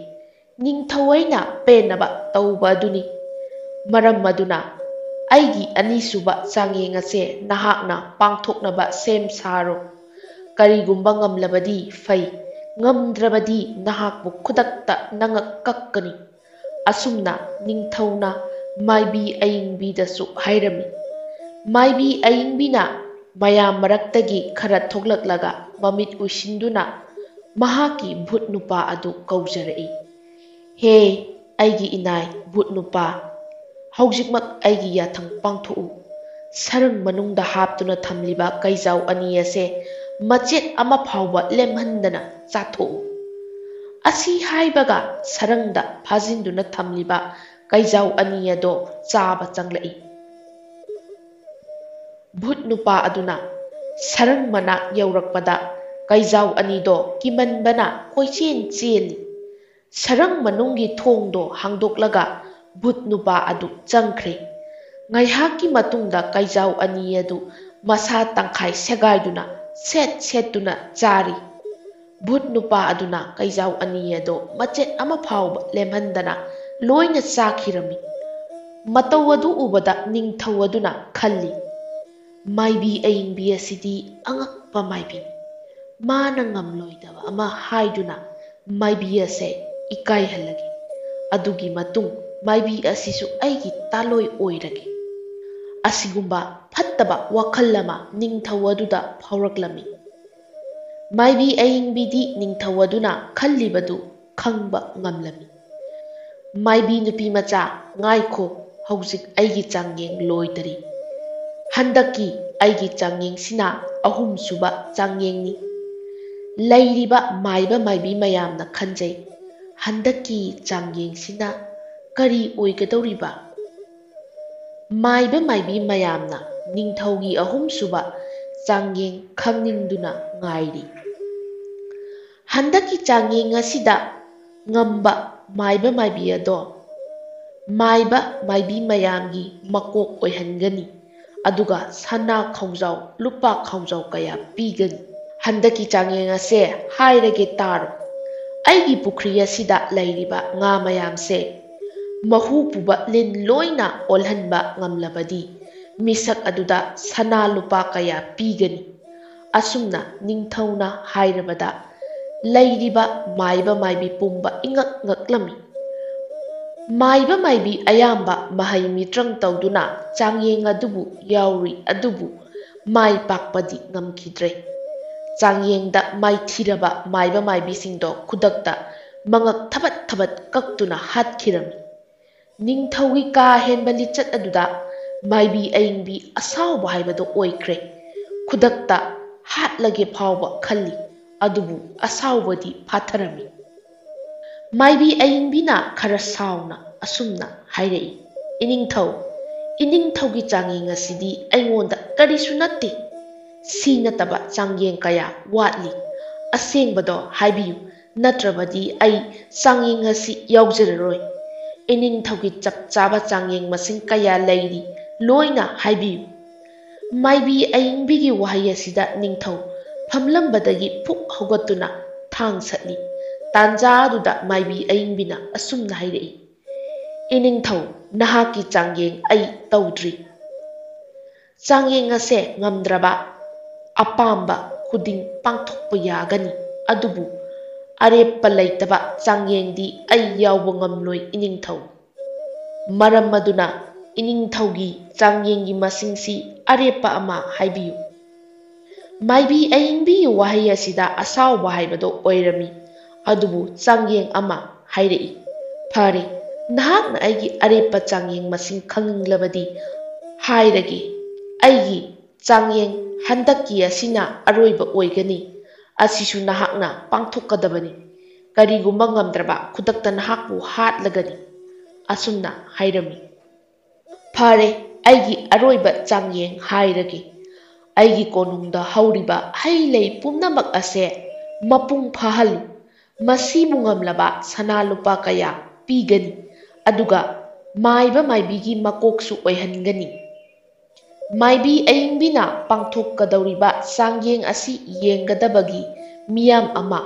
ꯅꯤꯡꯊꯧ ꯑꯩꯅ ꯄꯦꯟꯅꯕ ꯇꯧꯕ ꯑꯗꯨꯅꯤ꯫ ꯃꯔꯝ ꯑꯗꯨꯅ ꯑꯩꯒꯤ ꯑꯅꯤꯁꯨꯕ ꯆꯥꯡꯌꯦꯡ ꯑꯁꯦ ꯅꯍꯥꯛꯅ ꯄꯥꯡꯊꯣꯛꯅꯕ ꯁꯦꯝ ꯁꯥꯔꯣ꯫ ꯀꯔꯤꯒꯨꯝꯕ ꯉꯝꯂꯕꯗꯤ ꯐꯩ, ꯉꯝꯗ꯭ꯔꯕꯗꯤ ꯅꯍꯥꯛꯄꯨ ꯈꯨꯗꯛꯇ ꯅꯉꯛ ꯀꯛꯀꯅꯤ꯫" ꯑꯁꯨꯝꯅ ꯅꯤꯡꯊꯧꯅ ꯃꯥꯏꯕꯤ ꯑꯏꯪꯕꯤꯗꯁꯨ ꯍꯥꯏꯔꯝꯃꯤ꯫ ꯃꯥꯏꯕꯤ ꯑꯏꯪꯕꯤꯅ ꯃꯌꯥꯝ ꯃꯔꯛꯇꯒꯤ ꯈꯔ ꯊꯣꯛꯂꯛꯂꯒ ꯃꯃꯤꯠ ꯎꯏꯁꯤꯟꯗꯨꯅ ꯃꯍꯥꯛꯀꯤ ꯚꯨꯠ ꯅꯨꯄꯥ ꯑꯗꯨ ꯀꯧꯖꯔꯛꯏ, "ꯍꯦ, ꯑꯩꯒꯤ ꯏꯅꯥꯏ ꯚꯨꯠ ꯅꯨꯄꯥ, ꯍꯧꯖꯤꯛꯃꯛ ꯑꯩꯒꯤ ꯌꯥꯊꯪ ꯄꯥꯡꯊꯣꯛꯎ꯫ ꯁꯔꯪ ꯃꯅꯨꯡꯗ ꯍꯥꯞꯇꯨꯅ ꯊꯝꯂꯤꯕ ꯀꯩꯖꯥꯎ ꯑꯅꯤ ꯑꯁꯦ ꯃꯆꯦꯠ ꯑꯃ ꯐꯥꯎꯕ ꯂꯦꯝꯍꯟꯗꯅ ꯆꯥꯊꯣꯛꯎ꯫" ꯑꯁꯤ ꯍꯥꯏꯕꯒ ꯁꯔꯪꯗ ꯐꯥꯖꯤꯟꯗꯨꯅ ꯊꯝꯂꯤꯕ ꯀꯩꯖꯥꯎ ꯑꯅꯤ ꯑꯗꯣ ꯆꯥꯕ ꯆꯪꯂꯛꯏ꯫ ꯚꯨꯠ ꯅꯨꯄꯥ ꯑꯗꯨꯅ ꯁꯔꯪ ꯃꯅꯥꯛ ꯌꯧꯔꯛꯄꯗ ꯀꯩꯖꯥꯎ ꯑꯅꯤꯗꯣ ꯀꯤꯃꯟꯕꯅ ꯀꯣꯏꯆꯦꯟ ꯆꯦꯜꯂꯤ꯫ ꯁꯔꯪ ꯃꯅꯨꯡꯒꯤ ꯊꯣꯡꯗꯣ ꯍꯥꯡꯗꯣꯛꯂꯒ ꯚꯨꯠ ꯅꯨꯄꯥ ꯑꯗꯨ ꯆꯪꯈ꯭ꯔꯦ꯫ ꯉꯥꯏꯍꯥꯛꯀꯤ ꯃꯇꯨꯡꯗ ꯀꯩꯖꯥꯎ ꯑꯅꯤ ꯑꯗꯨ ꯃꯁꯥ ꯇꯪꯈꯥꯏ ꯁꯦꯒꯥꯏꯗꯨꯅ ꯁꯦꯠ ꯁꯦꯠꯇꯨꯅ ꯆꯥꯔꯤ꯫ ꯚꯨꯠ ꯅꯨꯄꯥ ꯑꯗꯨꯅ ꯀꯩꯖꯥꯎ ꯑꯅꯤ ꯑꯗꯣ ꯃꯆꯦꯠ ꯑꯃ ꯐꯥꯎꯕ ꯂꯦꯝꯍꯟꯗꯅ ꯂꯣꯏꯅ ꯆꯥꯈꯤꯔꯝꯃꯤ꯫ ꯃꯇꯧ ꯑꯗꯨ ꯎꯕꯗ ꯅꯤꯡꯊꯧ ꯑꯗꯨꯅ ꯈꯜꯂꯤ, "ꯃꯥꯏꯕꯤ ꯑꯏꯪꯕꯤ ꯑꯁꯤꯗꯤ ꯑꯉꯛꯄ ꯃꯥꯏꯕꯤꯅꯤ꯫ ꯃꯥꯅ ꯉꯝꯂꯣꯏꯗꯕ ꯑꯃ ꯍꯥꯏꯗꯨꯅ ꯃꯥꯏꯕꯤ ꯑꯁꯦ ꯏꯀꯥꯏꯍꯜꯂꯒꯦ꯫ ꯑꯗꯨꯒꯤ ꯃꯇꯨꯡ ꯃꯥꯏꯕꯤ ꯑꯁꯤꯁꯨ ꯑꯩꯒꯤ ꯇꯥꯂꯣꯏ ꯑꯣꯏꯔꯒꯦ꯫ ꯑꯁꯤꯒꯨꯝꯕ ꯐꯠꯇꯕ ꯋꯥꯈꯜ ꯑꯃ ꯅꯤꯡꯊꯧ ꯑꯗꯨꯗ ꯐꯥꯎꯔꯛꯂꯝꯃꯤ꯫ ꯃꯥꯏꯕꯤ ꯑꯏꯪꯕꯤꯗꯤ ꯅꯤꯡꯊꯧ ꯑꯗꯨꯅ ꯈꯜꯂꯤꯕꯗꯨ ꯈꯪꯕ ꯉꯝꯂꯝꯃꯤ꯫ ꯃꯥꯏꯕꯤ ꯅꯨꯄꯤ ꯃꯆꯥ, ꯉꯥꯏꯈꯣ, ꯍꯧꯖꯤꯛ ꯑꯩꯒꯤ ꯆꯥꯡꯌꯦꯡ ꯂꯣꯏꯗꯔꯤ꯫ ꯍꯟꯗꯛꯀꯤ ꯑꯩꯒꯤ ꯆꯥꯡꯌꯦꯡꯁꯤꯅ ꯑꯍꯨꯝꯁꯨꯕ ꯆꯥꯡꯌꯦꯡꯅꯤ꯫ ꯂꯩꯔꯤꯕ ꯃꯥꯏꯕ ꯃꯥꯏꯕꯤ ꯃꯌꯥꯝꯅ ꯈꯟꯖꯩ, ꯍꯟꯗꯛꯀꯤ ꯆꯥꯡꯌꯦꯡꯁꯤꯅ ꯀꯔꯤ ꯑꯣꯏꯒꯗꯧꯔꯤꯕ? ꯃꯥꯏꯕ ꯃꯥꯏꯕꯤ ꯃꯌꯥꯝꯅ ꯅꯤꯡꯊꯧꯒꯤ ꯑꯍꯨꯝꯁꯨꯕ ꯆꯥꯡꯌꯦꯡ ꯈꯪꯅꯤꯡꯗꯨꯅ ꯉꯥꯏꯔꯤ꯫ ꯍꯟꯗꯛꯀꯤ ꯆꯥꯡꯌꯦꯡ ꯑꯁꯤꯗ ꯉꯝꯕ ꯃꯥꯏꯕ ꯃꯥꯏꯕꯤ ꯑꯗꯣ ꯃꯥꯏꯕ ꯃꯥꯏꯕꯤ ꯃꯌꯥꯝꯒꯤ ꯃꯀꯣꯛ ꯑꯣꯏꯍꯟꯒꯅꯤ, ꯑꯗꯨꯒ ꯁꯅꯥ ꯈꯥꯎꯖꯥꯎ, ꯂꯨꯄꯥ ꯈꯥꯎꯖꯥꯎ ꯀꯌꯥ ꯄꯤꯒꯅꯤ꯫ ꯍꯟꯗꯛꯀꯤ ꯆꯥꯡꯌꯦꯡ ꯑꯁꯦ ꯍꯥꯏꯔꯒꯦ ꯇꯥꯔꯣ꯫ ꯑꯩꯒꯤ ꯄꯨꯈ꯭ꯔꯤ ꯑꯁꯤꯗ ꯂꯩꯔꯤꯕ ꯉꯥ ꯃꯌꯥꯝꯁꯦ ꯃꯍꯨ ꯄꯨꯕ ꯂꯤꯟ ꯂꯣꯏꯅ ꯑꯣꯜꯍꯟꯕ ꯉꯝꯂꯕꯗꯤ ꯃꯤꯁꯛ ꯑꯗꯨꯗ ꯁꯅꯥ ꯂꯨꯄꯥ ꯀꯌꯥ ꯄꯤꯒꯅꯤ? ꯑꯁꯨꯝꯅ ꯅꯤꯡꯊꯧꯅ ꯍꯥꯏꯔꯕꯗ ꯂꯩꯔꯤꯕ ꯃꯥꯏꯕ ꯃꯥꯏꯕꯤ ꯄꯨꯝꯕ ꯏꯉꯛ ꯉꯛꯂꯝꯃꯤ꯫ ꯃꯥꯏꯕ ꯃꯥꯏꯕꯤ ꯑꯌꯥꯝꯕ ꯃꯍꯩ ꯃꯤꯇ꯭ꯔꯪ ꯇꯧꯗꯨꯅ ꯆꯥꯡꯌꯦꯡ ꯑꯗꯨꯕꯨ ꯌꯥꯎꯔꯨꯏ, ꯑꯗꯨꯕꯨ ꯃꯥꯏ ꯄꯥꯛꯄꯗꯤ ꯉꯝꯈꯤꯗ꯭ꯔꯦ꯫ ꯆꯥꯡꯌꯦꯡꯗ ꯃꯥꯏꯊꯤꯔꯕ ꯃꯥꯏꯕ ꯃꯥꯏꯕꯤꯁꯤꯡꯗꯣ ꯈꯨꯗꯛꯇ ꯃꯉꯛ ꯊꯕꯠ ꯊꯕꯠ ꯀꯛꯇꯨꯅ ꯍꯥꯠꯈꯤꯔꯝꯃꯤ꯫ ꯅꯤꯡꯊꯧꯒꯤ ꯀꯥ ꯍꯦꯟꯕ ꯂꯤꯆꯠ ꯑꯗꯨꯗ ꯃꯥꯏꯕꯤ ꯑꯏꯪꯕꯤ ꯑꯁꯥꯎꯕ ꯍꯥꯏꯕꯗꯨ ꯑꯣꯏꯈ꯭ꯔꯦ꯫ ꯈꯨꯗꯛꯇ ꯍꯥꯠꯂꯒꯦ ꯐꯥꯎꯕ ꯈꯜꯂꯤ, ꯑꯗꯨꯕꯨ ꯑꯁꯥꯎꯕꯗꯤ ꯐꯥꯊꯔꯝꯃꯤ꯫ ꯃꯥꯏꯕꯤ ꯑꯏꯪꯕꯤꯅ ꯈꯔ ꯁꯥꯎꯅ ꯑꯁꯨꯝꯅ ꯍꯥꯏꯔꯛꯏ, "ꯏꯅꯤꯡꯊꯧ, ꯏꯅꯤꯡꯊꯧꯒꯤ ꯆꯥꯡꯌꯦꯡ ꯑꯁꯤꯗꯤ ꯑꯩꯉꯣꯟꯗ ꯀꯔꯤꯁꯨ ꯅꯠꯇꯦ꯫ ꯁꯤ ꯅꯠꯇꯕ ꯆꯥꯡꯌꯦꯡ ꯀꯌꯥ ꯋꯥꯠꯂꯤ꯫ ꯑꯁꯦꯡꯕꯗꯣ ꯍꯥꯏꯕꯤꯌꯨ, ꯅꯠꯇ꯭ꯔꯕꯗꯤ ꯑꯩ ꯆꯥꯡꯌꯦꯡ ꯑꯁꯤ ꯌꯥꯎꯖꯔꯔꯣꯏ꯫ ꯏꯅꯤꯡꯊꯧꯒꯤ ꯆꯞ ꯆꯥꯕ ꯆꯥꯡꯌꯦꯡ ꯃꯁꯤꯡ ꯀꯌꯥ ꯂꯩꯔꯤ, ꯂꯣꯏꯅ ꯍꯥꯏꯕꯤꯌꯨ꯫" ꯃꯥꯏꯕꯤ ꯑꯏꯪꯕꯤꯒꯤ ꯋꯥꯍꯩ ꯑꯁꯤꯗ ꯅꯤꯡꯊꯧ ꯐꯝꯂꯝꯕꯗꯒꯤ ꯐꯨꯛ ꯍꯧꯒꯠꯇꯨꯅ ꯊꯥꯡ ꯁꯠꯂꯤ꯫ ꯇꯥꯟꯖꯥ ꯑꯗꯨꯗ ꯃꯥꯏꯕꯤ ꯑꯏꯪꯕꯤꯅ ꯑꯁꯨꯝꯅ ꯍꯥꯏꯔꯛꯏ, "ꯏꯅꯤꯡꯊꯧ, ꯅꯍꯥꯛꯀꯤ ꯆꯥꯡꯌꯦꯡ ꯑꯩ ꯇꯧꯗ꯭ꯔꯤ꯫ ꯆꯥꯡꯌꯦꯡ ꯑꯁꯦ ꯉꯝꯗ꯭ꯔꯕ ꯑꯄꯥꯝꯕ ꯈꯨꯗꯤꯡ ꯄꯥꯡꯊꯣꯛꯄ ꯌꯥꯒꯅꯤ, ꯑꯗꯨꯕꯨ ꯑꯔꯦꯞꯄ ꯂꯩꯇꯕ ꯆꯥꯡꯌꯦꯡꯗꯤ ꯑꯩ ꯌꯥꯎꯕ ꯉꯝꯂꯣꯏ, ꯏꯅꯤꯡꯊꯧ꯫ ꯃꯔꯝ ꯑꯗꯨꯅ ꯏꯅꯤꯡꯊꯧꯒꯤ ꯆꯥꯡꯌꯦꯡꯒꯤ ꯃꯁꯤꯡꯁꯤ ꯑꯔꯦꯞꯄ ꯑꯃ ꯍꯥꯏꯕꯤꯌꯨ꯫ ꯃꯥꯏꯕꯤ ꯑꯏꯪꯕꯤꯒꯤ ꯋꯥꯍꯩ ꯑꯁꯤꯗ ꯑꯁꯥꯎꯕ ꯍꯥꯏꯕꯗꯣ ꯑꯣꯏꯔꯝꯃꯤ꯫ ꯑꯗꯨꯕꯨ ꯆꯥꯡꯌꯦꯡ ꯑꯃ ꯍꯥꯏꯔꯛꯏ꯫ ꯐꯔꯦ, ꯅꯍꯥꯛꯅ ꯑꯩꯒꯤ ꯑꯔꯦꯞꯄ ꯆꯥꯡꯌꯦꯡ ꯃꯁꯤꯡ ꯈꯪꯅꯤꯡꯂꯕꯗꯤ ꯍꯥꯏꯔꯒꯦ꯫ ꯑꯩꯒꯤ ꯆꯥꯡꯌꯦꯡ ꯍꯟꯗꯛꯀꯤ ꯑꯁꯤꯅ ꯑꯔꯣꯏꯕ ꯑꯣꯏꯒꯅꯤ꯫ ꯑꯁꯤꯁꯨ ꯅꯍꯥꯛꯅ ꯄꯥꯡꯊꯣꯛꯀꯗꯕꯅꯤ꯫ ꯀꯔꯤꯒꯨꯝꯕ ꯉꯝꯗ꯭ꯔꯕ, ꯈꯨꯗꯛꯇ ꯅꯍꯥꯛꯄꯨ ꯍꯥꯠꯂꯒꯅꯤ꯫ ꯑꯁꯨꯝꯅ ꯍꯥꯏꯔꯝꯃꯤ꯫ ꯐꯔꯦ, ꯑꯩꯒꯤ ꯑꯔꯣꯏꯕ ꯆꯥꯡꯌꯦꯡ ꯍꯥꯏꯔꯒꯦ꯫ ꯑꯩꯒꯤ ꯀꯣꯅꯨꯡꯗ ꯍꯧꯔꯤꯕ ꯍꯩ ꯂꯩ ꯄꯨꯝꯅꯃꯛ ꯑꯁꯦ ꯃꯄꯨꯡ ꯐꯥꯍꯜꯂꯨ꯫ ꯃꯁꯤꯕꯨ ꯉꯝꯂꯕ ꯁꯅꯥ ꯂꯨꯄꯥ ꯀꯌꯥ ꯄꯤꯒꯅꯤ, ꯑꯗꯨꯒ ꯃꯥꯏꯕ ꯃꯥꯏꯕꯤꯒꯤ ꯃꯀꯣꯛꯁꯨ ꯑꯣꯏꯍꯟꯒꯅꯤ꯫ ꯃꯥꯏꯕꯤ ꯑꯏꯪꯕꯤꯅ ꯄꯥꯡꯊꯣꯛꯀꯗꯧꯔꯤꯕ ꯆꯥꯡꯌꯦꯡ ꯑꯁꯤ ꯌꯦꯡꯒꯗꯕꯒꯤ ꯃꯤꯌꯥꯝ ꯑꯃ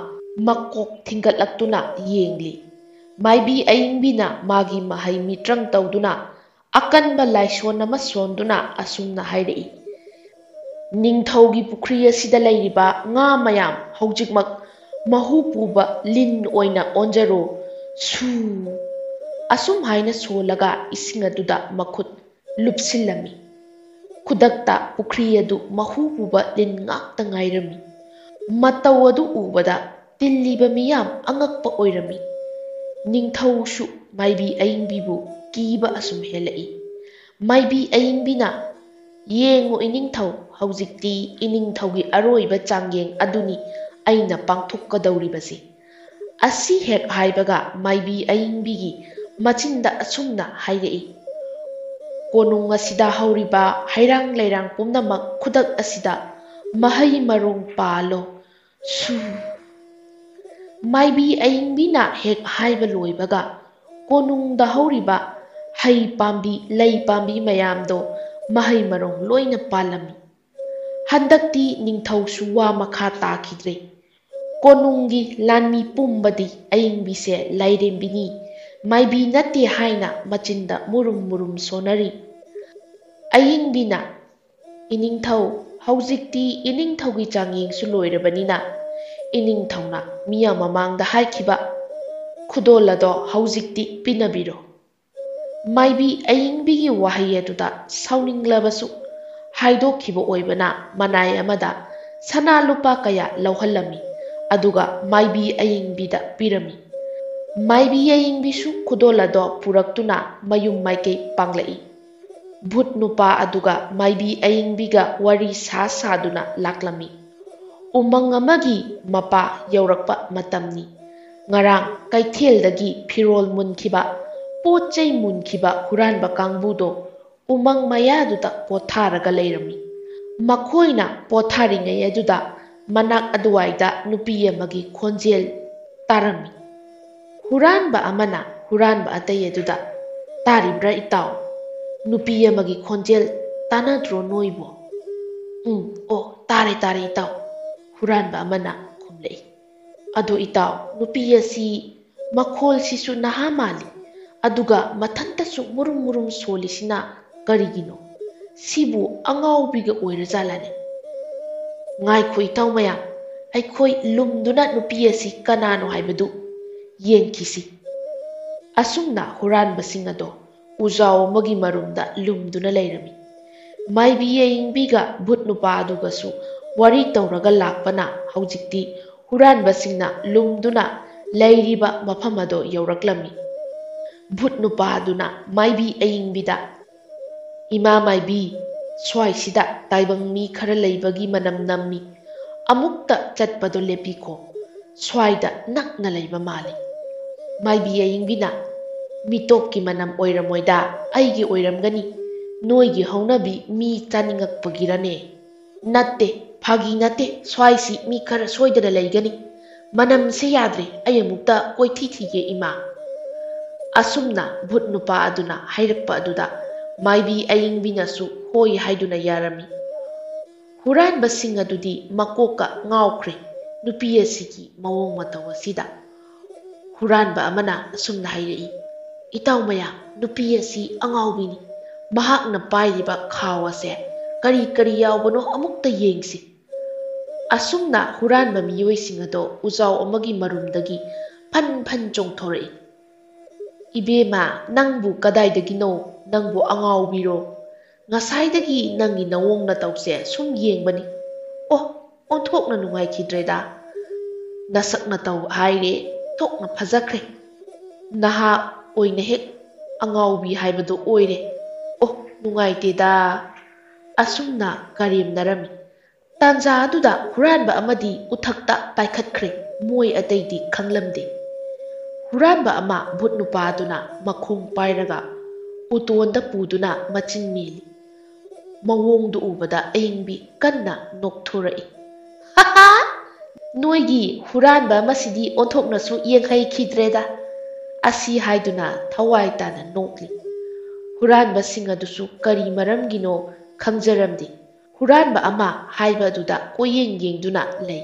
ꯃꯀꯣꯛ ꯊꯤꯡꯒꯠꯂꯛꯇꯨꯅ ꯌꯦꯡꯂꯤ꯫ ꯃꯥꯏꯕꯤ ꯑꯏꯪꯕꯤꯅ ꯃꯥꯒꯤ ꯃꯍꯩ ꯃꯤꯇ꯭ꯔꯪ ꯇꯧꯗꯨꯅ ꯑꯀꯟꯕ ꯂꯥꯏꯁꯣꯟ ꯑꯃ ꯁꯣꯟꯗꯨꯅ ꯑꯁꯨꯝꯅ ꯍꯥꯏꯔꯛꯏ, "ꯅꯤꯡꯊꯧꯒꯤ ꯄꯨꯈ꯭ꯔꯤ ꯑꯁꯤꯗ ꯂꯩꯔꯤꯕ ꯉꯥ ꯃꯌꯥꯝ ꯍꯧꯖꯤꯛꯃꯛ ꯃꯍꯨ ꯄꯨꯕ ꯂꯤꯟ ꯑꯣꯏꯅ ꯑꯣꯟꯖꯔꯣ꯫ ꯁꯨ!" ꯑꯁꯨꯝ ꯍꯥꯏꯅ ꯁꯣꯜꯂꯒ ꯏꯁꯤꯡ ꯑꯗꯨꯗ ꯃꯈꯨꯠ ꯂꯨꯞꯁꯤꯜꯂꯝꯃꯤ꯫ ꯈꯨꯗꯛꯇ ꯄꯨꯈ꯭ꯔꯤ ꯑꯗꯨ ꯃꯍꯨ ꯄꯨꯕ ꯂꯤꯟ ꯉꯥꯛꯇ ꯉꯥꯏꯔꯝꯃꯤ꯫ ꯃꯇꯧ ꯑꯗꯨ ꯎꯕꯗ ꯇꯤꯜꯂꯤꯕ ꯃꯤꯌꯥꯝ ꯑꯉꯛꯄ ꯑꯣꯏꯔꯝꯃꯤ꯫ ꯅꯤꯡꯊꯧꯁꯨ ꯃꯥꯏꯕꯤ ꯑꯏꯪꯕꯤꯕꯨ ꯀꯤꯕ ꯑꯁꯨꯝ ꯍꯦꯜꯂꯛꯏ꯫ ꯃꯥꯏꯕꯤ ꯑꯏꯪꯕꯤꯅ, "ꯌꯦꯡꯉꯨ ꯏꯅꯤꯡꯊꯧ, ꯍꯧꯖꯤꯛꯇꯤ ꯏꯅꯤꯡꯊꯧꯒꯤ ꯑꯔꯣꯏꯕ ꯆꯥꯡꯌꯦꯡ ꯑꯗꯨꯅꯤ ꯑꯩꯅ ꯄꯥꯡꯊꯣꯛꯀꯗꯧꯔꯤꯕꯁꯤ꯫" ꯑꯁꯤ ꯍꯦꯛ ꯍꯥꯏꯕꯒ ꯃꯥꯏꯕꯤ ꯑꯏꯪꯕꯤꯒꯤ ꯃꯆꯤꯟꯗ ꯑꯁꯨꯝꯅ ꯍꯥꯏꯔꯛꯏ, "ꯀꯣꯅꯨꯡ ꯑꯁꯤꯗ ꯍꯧꯔꯤꯕ ꯍꯩꯔꯥꯡ ꯂꯩꯔꯥꯡ ꯄꯨꯝꯅꯃꯛ ꯈꯨꯗꯛ ꯑꯁꯤꯗ ꯃꯍꯩ ꯃꯔꯣꯡ ꯄꯥꯜꯂꯣ꯫ ꯁꯨ!" ꯃꯥꯏꯕꯤ ꯑꯏꯪꯕꯤꯅ ꯍꯦꯛ ꯍꯥꯏꯕ ꯂꯣꯏꯕꯒ ꯀꯣꯅꯨꯡꯗ ꯍꯧꯔꯤꯕ ꯍꯩ ꯄꯥꯝꯕꯤ, ꯂꯩ ꯄꯥꯝꯕꯤ ꯃꯌꯥꯝꯗꯣ ꯃꯍꯩ ꯃꯔꯣꯡ ꯂꯣꯏꯅ ꯄꯥꯜꯂꯝꯃꯤ꯫ ꯍꯟꯗꯛꯇꯤ ꯅꯤꯡꯊꯧꯁꯨ ꯋꯥ ꯃꯈꯥ ꯇꯥꯈꯤꯗ꯭ꯔꯦ꯫ ꯀꯣꯅꯨꯡꯒꯤ ꯂꯥꯟꯃꯤ ꯄꯨꯝꯕꯗꯤ ꯑꯏꯪꯕꯤꯁꯦ ꯂꯥꯏꯔꯦꯝꯕꯤꯅꯤ, ꯃꯥꯏꯕꯤ ꯅꯠꯇꯦ ꯍꯥꯏꯅ ꯃꯆꯤꯟꯗ ꯃꯨꯔꯨꯝ ꯃꯨꯔꯨꯝ ꯁꯣꯟꯅꯔꯤ꯫ ꯑꯏꯪꯕꯤꯅ, "ꯏꯅꯤꯡꯊꯧ, ꯍꯧꯖꯤꯛꯇꯤ ꯏꯅꯤꯡꯊꯧꯒꯤ ꯆꯥꯡꯌꯦꯡꯁꯨ ꯂꯣꯏꯔꯕꯅꯤꯅ ꯏꯅꯤꯡꯊꯧꯅ ꯃꯤꯌꯥꯝ ꯃꯃꯥꯡꯗ ꯍꯥꯏꯈꯤꯕ ꯈꯨꯗꯣꯜ ꯑꯗꯣ ꯍꯧꯖꯤꯛꯇꯤ ꯄꯤꯅꯕꯤꯔꯣ꯫ ꯃꯥꯏꯕꯤ ꯑꯏꯪꯕꯤꯒꯤ ꯋꯥꯍꯩ ꯑꯗꯨꯗ ꯁꯥꯎꯅꯤꯡꯂꯕꯁꯨ ꯍꯥꯏꯗꯣꯛꯈꯤꯕ ꯑꯣꯏꯕꯅ ꯃꯅꯥꯏ ꯑꯃꯗ ꯁꯅꯥ ꯂꯨꯄꯥ ꯀꯌꯥ ꯂꯧꯍꯜꯂꯝꯃꯤ, ꯑꯗꯨꯒ ꯃꯥꯏꯕꯤ ꯑꯏꯪꯕꯤꯗ ꯄꯤꯔꯝꯃꯤ꯫ ꯃꯥꯏꯕꯤ ꯑꯏꯪꯕꯤꯁꯨ ꯈꯨꯗꯣꯜ ꯑꯗꯣ ꯄꯨꯔꯛꯇꯨꯅ ꯃꯌꯨꯝ ꯃꯥꯏꯀꯩ ꯄꯥꯡꯂꯛꯏ꯫ ꯚꯨꯠ ꯅꯨꯄꯥ ꯑꯗꯨꯒ ꯃꯥꯏꯕꯤ ꯑꯏꯪꯕꯤꯒ ꯋꯥꯔꯤ ꯁꯥ ꯁꯥꯗꯨꯅ ꯂꯥꯛꯂꯝꯃꯤ꯫ ꯎꯃꯪ ꯑꯃꯒꯤ ꯃꯄꯥ ꯌꯧꯔꯛꯄ ꯃꯇꯝꯅꯤ꯫ ꯉꯔꯥꯡ ꯀꯩꯊꯦꯜꯗꯒꯤ ꯐꯤꯔꯣꯜ ꯃꯨꯟꯈꯤꯕ, ꯄꯣꯠ ꯆꯩ ꯃꯨꯟꯈꯤꯕ ꯍꯨꯔꯥꯟꯕ ꯀꯥꯡꯕꯨꯗꯣ ꯎꯃꯪ ꯃꯌꯥꯗꯨꯗ ꯄꯣꯊꯥꯔꯒ ꯂꯩꯔꯝꯃꯤ꯫ ꯃꯈꯣꯏꯅ ꯄꯣꯊꯥꯔꯤꯉꯩ ꯑꯗꯨꯗ ꯃꯅꯥꯛ ꯑꯗꯨꯋꯥꯏꯗ ꯅꯨꯄꯤ ꯑꯃꯒꯤ ꯈꯣꯟꯖꯦꯜ ꯇꯥꯔꯝꯃꯤ꯫ ꯍꯨꯔꯥꯟꯕ ꯑꯃꯅ ꯍꯨꯔꯥꯟꯕ ꯑꯇꯩ ꯑꯗꯨꯗ, "ꯇꯥꯔꯤꯕ꯭ꯔꯥ ꯏꯇꯥꯎ? ꯅꯨꯄꯤ ꯑꯃꯒꯤ ꯈꯣꯟꯖꯦꯜ ꯇꯥꯅꯗ꯭ꯔꯣ ꯅꯣꯏꯕꯣ?" "ꯎꯝ, ꯑꯣ, ꯇꯥꯔꯦ, ꯇꯥꯔꯦ ꯏꯇꯥꯎ," ꯍꯨꯔꯥꯟꯕ ꯑꯃꯅ ꯈꯨꯝꯂꯛꯏ꯫ "ꯑꯗꯣ ꯏꯇꯥꯎ, ꯅꯨꯄꯤ ꯑꯁꯤ ꯃꯈꯣꯜꯁꯤꯁꯨ ꯅꯍꯥ ꯃꯥꯜꯂꯤ, ꯑꯗꯨꯒ ꯃꯊꯟꯇꯁꯨ ꯃꯨꯔꯨꯝ ꯃꯨꯔꯨꯝ ꯁꯣꯜꯂꯤꯁꯤꯅ ꯀꯔꯤꯒꯤꯅꯣ? ꯁꯤꯕꯨ ꯑꯉꯥꯎꯕꯤꯒ ꯑꯣꯏꯔꯖꯥꯠꯂꯅꯦ?" "ꯉꯥꯏꯈꯣ ꯏꯇꯥꯎ ꯃꯌꯥꯝ, ꯑꯩꯈꯣꯏ ꯂꯨꯝꯗꯨꯅ ꯅꯨꯄꯤ ꯑꯁꯤ ꯀꯅꯥꯅꯣ ꯍꯥꯏꯕꯗꯨ ꯌꯦꯡꯈꯤꯁꯤ꯫" ꯑꯁꯨꯝꯅ ꯍꯨꯔꯥꯟꯕꯁꯤꯡ ꯑꯗꯣ ꯎꯖꯥꯎ ꯑꯃꯒꯤ ꯃꯔꯨꯝꯗ ꯂꯨꯝꯗꯨꯅ ꯂꯩꯔꯝꯃꯤ꯫ ꯃꯥꯏꯕꯤ ꯑꯏꯪꯕꯤꯒ ꯚꯨꯠ ꯅꯨꯄꯥ ꯑꯗꯨꯒꯁꯨ ꯋꯥꯔꯤ ꯇꯧꯔꯒ ꯂꯥꯛꯄꯅ ꯍꯧꯖꯤꯛꯇꯤ ꯍꯨꯔꯥꯟꯕꯁꯤꯡꯅ ꯂꯨꯝꯗꯨꯅ ꯂꯩꯔꯤꯕ ꯃꯐꯝ ꯑꯗꯣ ꯌꯧꯔꯛꯂꯝꯃꯤ꯫ ꯚꯨꯠ ꯅꯨꯄꯥ ꯑꯗꯨꯅ ꯃꯥꯏꯕꯤ ꯑꯏꯪꯕꯤꯗ, "ꯏꯃꯥ ꯃꯥꯏꯕꯤ, ꯁ꯭ꯋꯥꯏꯁꯤꯗ ꯇꯥꯏꯕꯪ ꯃꯤ ꯈꯔ ꯂꯩꯕꯒꯤ ꯃꯅꯝ ꯅꯝꯃꯤ꯫ ꯑꯃꯨꯛꯇ ꯆꯠꯄꯗꯣ ꯂꯦꯞꯄꯤꯈꯣ꯫ ꯁ꯭ꯋꯥꯏꯗ ꯅꯛꯅ ꯂꯩꯕ ꯃꯥꯜꯂꯤ꯫" ꯃꯥꯏꯕꯤ ꯑꯏꯪꯕꯤꯅ, "ꯃꯤꯇꯣꯞꯀꯤ ꯃꯅꯝ ꯑꯣꯏꯔꯝꯃꯣꯏꯗ, ꯑꯩꯒꯤ ꯑꯣꯏꯔꯝꯒꯅꯤ꯫ ꯅꯣꯏꯒꯤ ꯍꯧꯅꯕꯤ ꯃꯤ ꯆꯥꯅꯤꯡꯉꯛꯄꯒꯤꯔꯅꯦ?" "ꯅꯠꯇꯦ, ꯐꯥꯒꯤ ꯅꯠꯇꯦ, ꯁ꯭ꯋꯥꯏꯁꯤ ꯃꯤ ꯈꯔ ꯁꯣꯏꯗꯅ ꯂꯩꯒꯅꯤ꯫ ꯃꯅꯝꯁꯦ ꯌꯥꯗ꯭ꯔꯦ, ꯑꯩ ꯑꯃꯨꯛꯇ ꯀꯣꯏꯊꯤ ꯊꯤꯒꯦ ꯏꯃꯥ꯫" ꯑꯁꯨꯝꯅ ꯚꯨꯠ ꯅꯨꯄꯥ ꯑꯗꯨꯅ ꯍꯥꯏꯔꯛꯄ ꯑꯗꯨꯗ ꯃꯥꯏꯕꯤ ꯑꯏꯪꯕꯤꯅꯁꯨ ꯍꯣꯏ ꯍꯥꯏꯗꯨꯅ ꯌꯥꯔꯝꯃꯤ꯫ ꯍꯨꯔꯥꯟꯕꯁꯤꯡ ꯑꯗꯨꯗꯤ ꯃꯀꯣꯛꯀ ꯉꯥꯎꯈ꯭ꯔꯦ ꯅꯨꯄꯤ ꯑꯁꯤꯒꯤ ꯃꯑꯣꯡ ꯃꯇꯧ ꯑꯁꯤꯗ꯫ ꯍꯨꯔꯥꯟꯕ ꯑꯃꯅ ꯑꯁꯨꯝꯅ ꯍꯥꯏꯔꯛꯏ, "ꯏꯇꯥꯎ ꯃꯌꯥꯝ, ꯅꯨꯄꯤ ꯑꯁꯤ ꯑꯉꯥꯎꯕꯤꯅꯤ꯫ ꯃꯍꯥꯛꯅ ꯄꯥꯏꯔꯤꯕ ꯈꯥꯎ ꯑꯁꯦ ꯀꯔꯤ ꯀꯔꯤ ꯌꯥꯎꯕꯅꯣ ꯑꯃꯨꯛꯇ ꯌꯦꯡꯁꯤ꯫" ꯑꯁꯨꯝꯅ ꯍꯨꯔꯥꯟꯕ ꯃꯤꯑꯣꯏꯁꯤꯡ ꯑꯗꯣ ꯎꯖꯥꯎ ꯑꯃꯒꯤ ꯃꯔꯨꯝꯗꯒꯤ ꯐꯟ ꯐꯟ ꯆꯣꯡꯊꯣꯔꯛꯏ꯫ "ꯏꯕꯦꯝꯃ, ꯅꯪꯕꯨ ꯀꯗꯥꯏꯗꯒꯤꯅꯣ? ꯅꯪꯕꯨ ꯑꯉꯥꯎꯕꯤꯔꯣ? ꯉꯁꯥꯏꯗꯒꯤ ꯅꯪꯒꯤ ꯅꯋꯣꯡ ꯅꯇꯧꯁꯦ ꯁꯨꯝ ꯌꯦꯡꯕꯅꯤ꯫ ꯑꯣ, ꯑꯣꯟꯊꯣꯛꯅ ꯅꯨꯡꯉꯥꯏꯈꯤꯗ꯭ꯔꯦꯗ꯫ ꯅꯁꯛ ꯅꯇꯧ ꯍꯥꯏꯔꯦ, ꯊꯣꯛꯅ ꯐꯖꯈ꯭ꯔꯦ꯫ ꯅꯍꯥ ꯑꯣꯏꯅ ꯍꯦꯛ ꯑꯉꯥꯎꯕꯤ ꯍꯥꯏꯕꯗꯨ ꯑꯣꯏꯔꯦ꯫ ꯑꯣ, ꯅꯨꯡꯉꯥꯏꯇꯦꯗ"꯫ ꯑꯁꯨꯝꯅ ꯀꯔꯦꯝꯅꯔꯝꯃꯤ꯫ ꯇꯥꯟꯖꯥ ꯑꯗꯨꯗ ꯍꯨꯔꯥꯟꯕ ꯑꯃꯗꯤ ꯎꯊꯛꯇ ꯄꯥꯏꯈꯠꯈ꯭ꯔꯦ꯫ ꯃꯣꯏ ꯑꯇꯩꯗꯤ ꯈꯪꯂꯝꯗꯦ꯫ ꯍꯨꯔꯥꯟꯕ ꯑꯃ ꯚꯨꯠ ꯅꯨꯄꯥꯗꯨꯅ ꯃꯈꯣꯡ ꯄꯥꯏꯔꯒ ꯎꯇꯣꯟꯗ ꯄꯨꯗꯨꯅ ꯃꯆꯤꯟ ꯃꯦꯜꯂꯤ꯫ ꯃꯑꯣꯡꯗꯨ ꯎꯕꯗ ꯑꯏꯪꯕꯤ ꯀꯟꯅ ꯅꯣꯛꯊꯣꯔꯛꯏ꯫ "ꯍꯥꯍꯥ! ꯅꯣꯏꯒꯤ ꯍꯨꯔꯥꯟꯕ ꯑꯃꯁꯤꯗꯤ ꯑꯣꯟꯊꯣꯛꯅꯁꯨ ꯌꯦꯡꯍꯩꯈꯤꯗ꯭ꯔꯦꯗ"꯫ ꯑꯁꯤ ꯍꯥꯏꯗꯨꯅ ꯊꯋꯥꯏ ꯇꯥꯅ ꯅꯣꯛꯂꯤ꯫ ꯍꯨꯔꯥꯟꯕꯁꯤꯡ ꯑꯗꯨꯁꯨ ꯀꯔꯤ ꯃꯔꯝꯒꯤꯅꯣ ꯈꯪꯖꯔꯝꯗꯦ꯫ ꯍꯨꯔꯥꯟꯕ ꯑꯃ ꯍꯥꯏꯕ ꯑꯗꯨꯗ ꯀꯣꯏꯌꯦꯡ ꯌꯦꯡꯗꯨꯅ ꯂꯩ꯫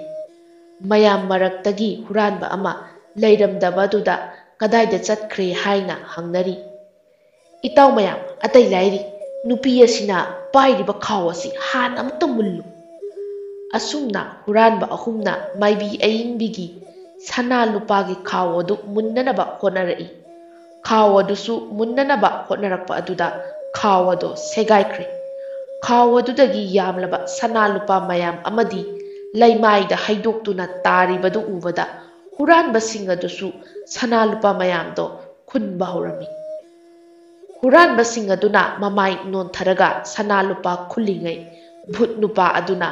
ꯃꯌꯥꯝ ꯃꯔꯛꯇꯒꯤ ꯍꯨꯔꯥꯟꯕ ꯑꯃ ꯂꯩꯔꯝꯗꯕ ꯑꯗꯨꯗ ꯀꯗꯥꯏꯗ ꯆꯠꯈ꯭ꯔꯦ ꯍꯥꯏꯅ ꯍꯪꯅꯔꯤ꯫ "ꯏꯇꯥꯎ ꯃꯌꯥꯝ, ꯑꯇꯩ ꯂꯥꯏꯔꯤ, ꯅꯨꯄꯤ ꯑꯁꯤꯅ ꯄꯥꯏꯔꯤꯕ ꯈꯥꯎ ꯑꯁꯤ ꯍꯥꯟꯅ ꯑꯃꯨꯛꯇ ꯃꯨꯜꯂꯨ"꯫ ꯑꯁꯨꯝꯅ ꯍꯨꯔꯥꯟꯕ ꯑꯍꯨꯝꯅ ꯃꯥꯏꯕꯤ ꯑꯏꯪꯕꯤꯒꯤ ꯁꯅꯥ ꯂꯨꯄꯥꯒꯤ ꯈꯥꯎ ꯑꯗꯨ ꯃꯨꯟꯅꯅꯕ ꯍꯣꯠꯅꯔꯛꯏ꯫ ꯈꯥꯎ ꯑꯗꯨꯁꯨ ꯃꯨꯟꯅꯅꯕ ꯍꯣꯠꯅꯔꯛꯄ ꯑꯗꯨꯗ ꯈꯥꯎ ꯑꯗꯨ ꯁꯦꯒꯥꯏꯈ꯭ꯔꯦ꯫ ꯈꯥꯎ ꯑꯗꯨꯗꯒꯤ ꯌꯥꯝꯂꯕ ꯁꯅꯥ ꯂꯨꯄꯥ ꯃꯌꯥꯝ ꯑꯃꯗꯤ ꯂꯩꯃꯥꯏꯗ ꯍꯩꯗꯣꯛꯇꯨꯅ ꯇꯥꯔꯤꯕꯗꯨ ꯎꯕꯗ ꯍꯨꯔꯥꯟꯕꯁꯤꯡ ꯑꯗꯨꯁꯨ ꯁꯅꯥ ꯂꯨꯄꯥ ꯃꯌꯥꯝꯗꯣ ꯈꯨꯟꯕ ꯍꯧꯔꯝꯃꯤ꯫ ꯍꯨꯔꯥꯟꯕꯁꯤꯡ ꯑꯗꯨꯅ ꯃꯃꯥꯏ ꯅꯣꯟꯊꯔꯒ ꯁꯅꯥ ꯂꯨꯄꯥ ꯈꯨꯜꯂꯤꯉꯩ, ꯚꯨꯠ ꯅꯨꯄꯥ ꯑꯗꯨꯅ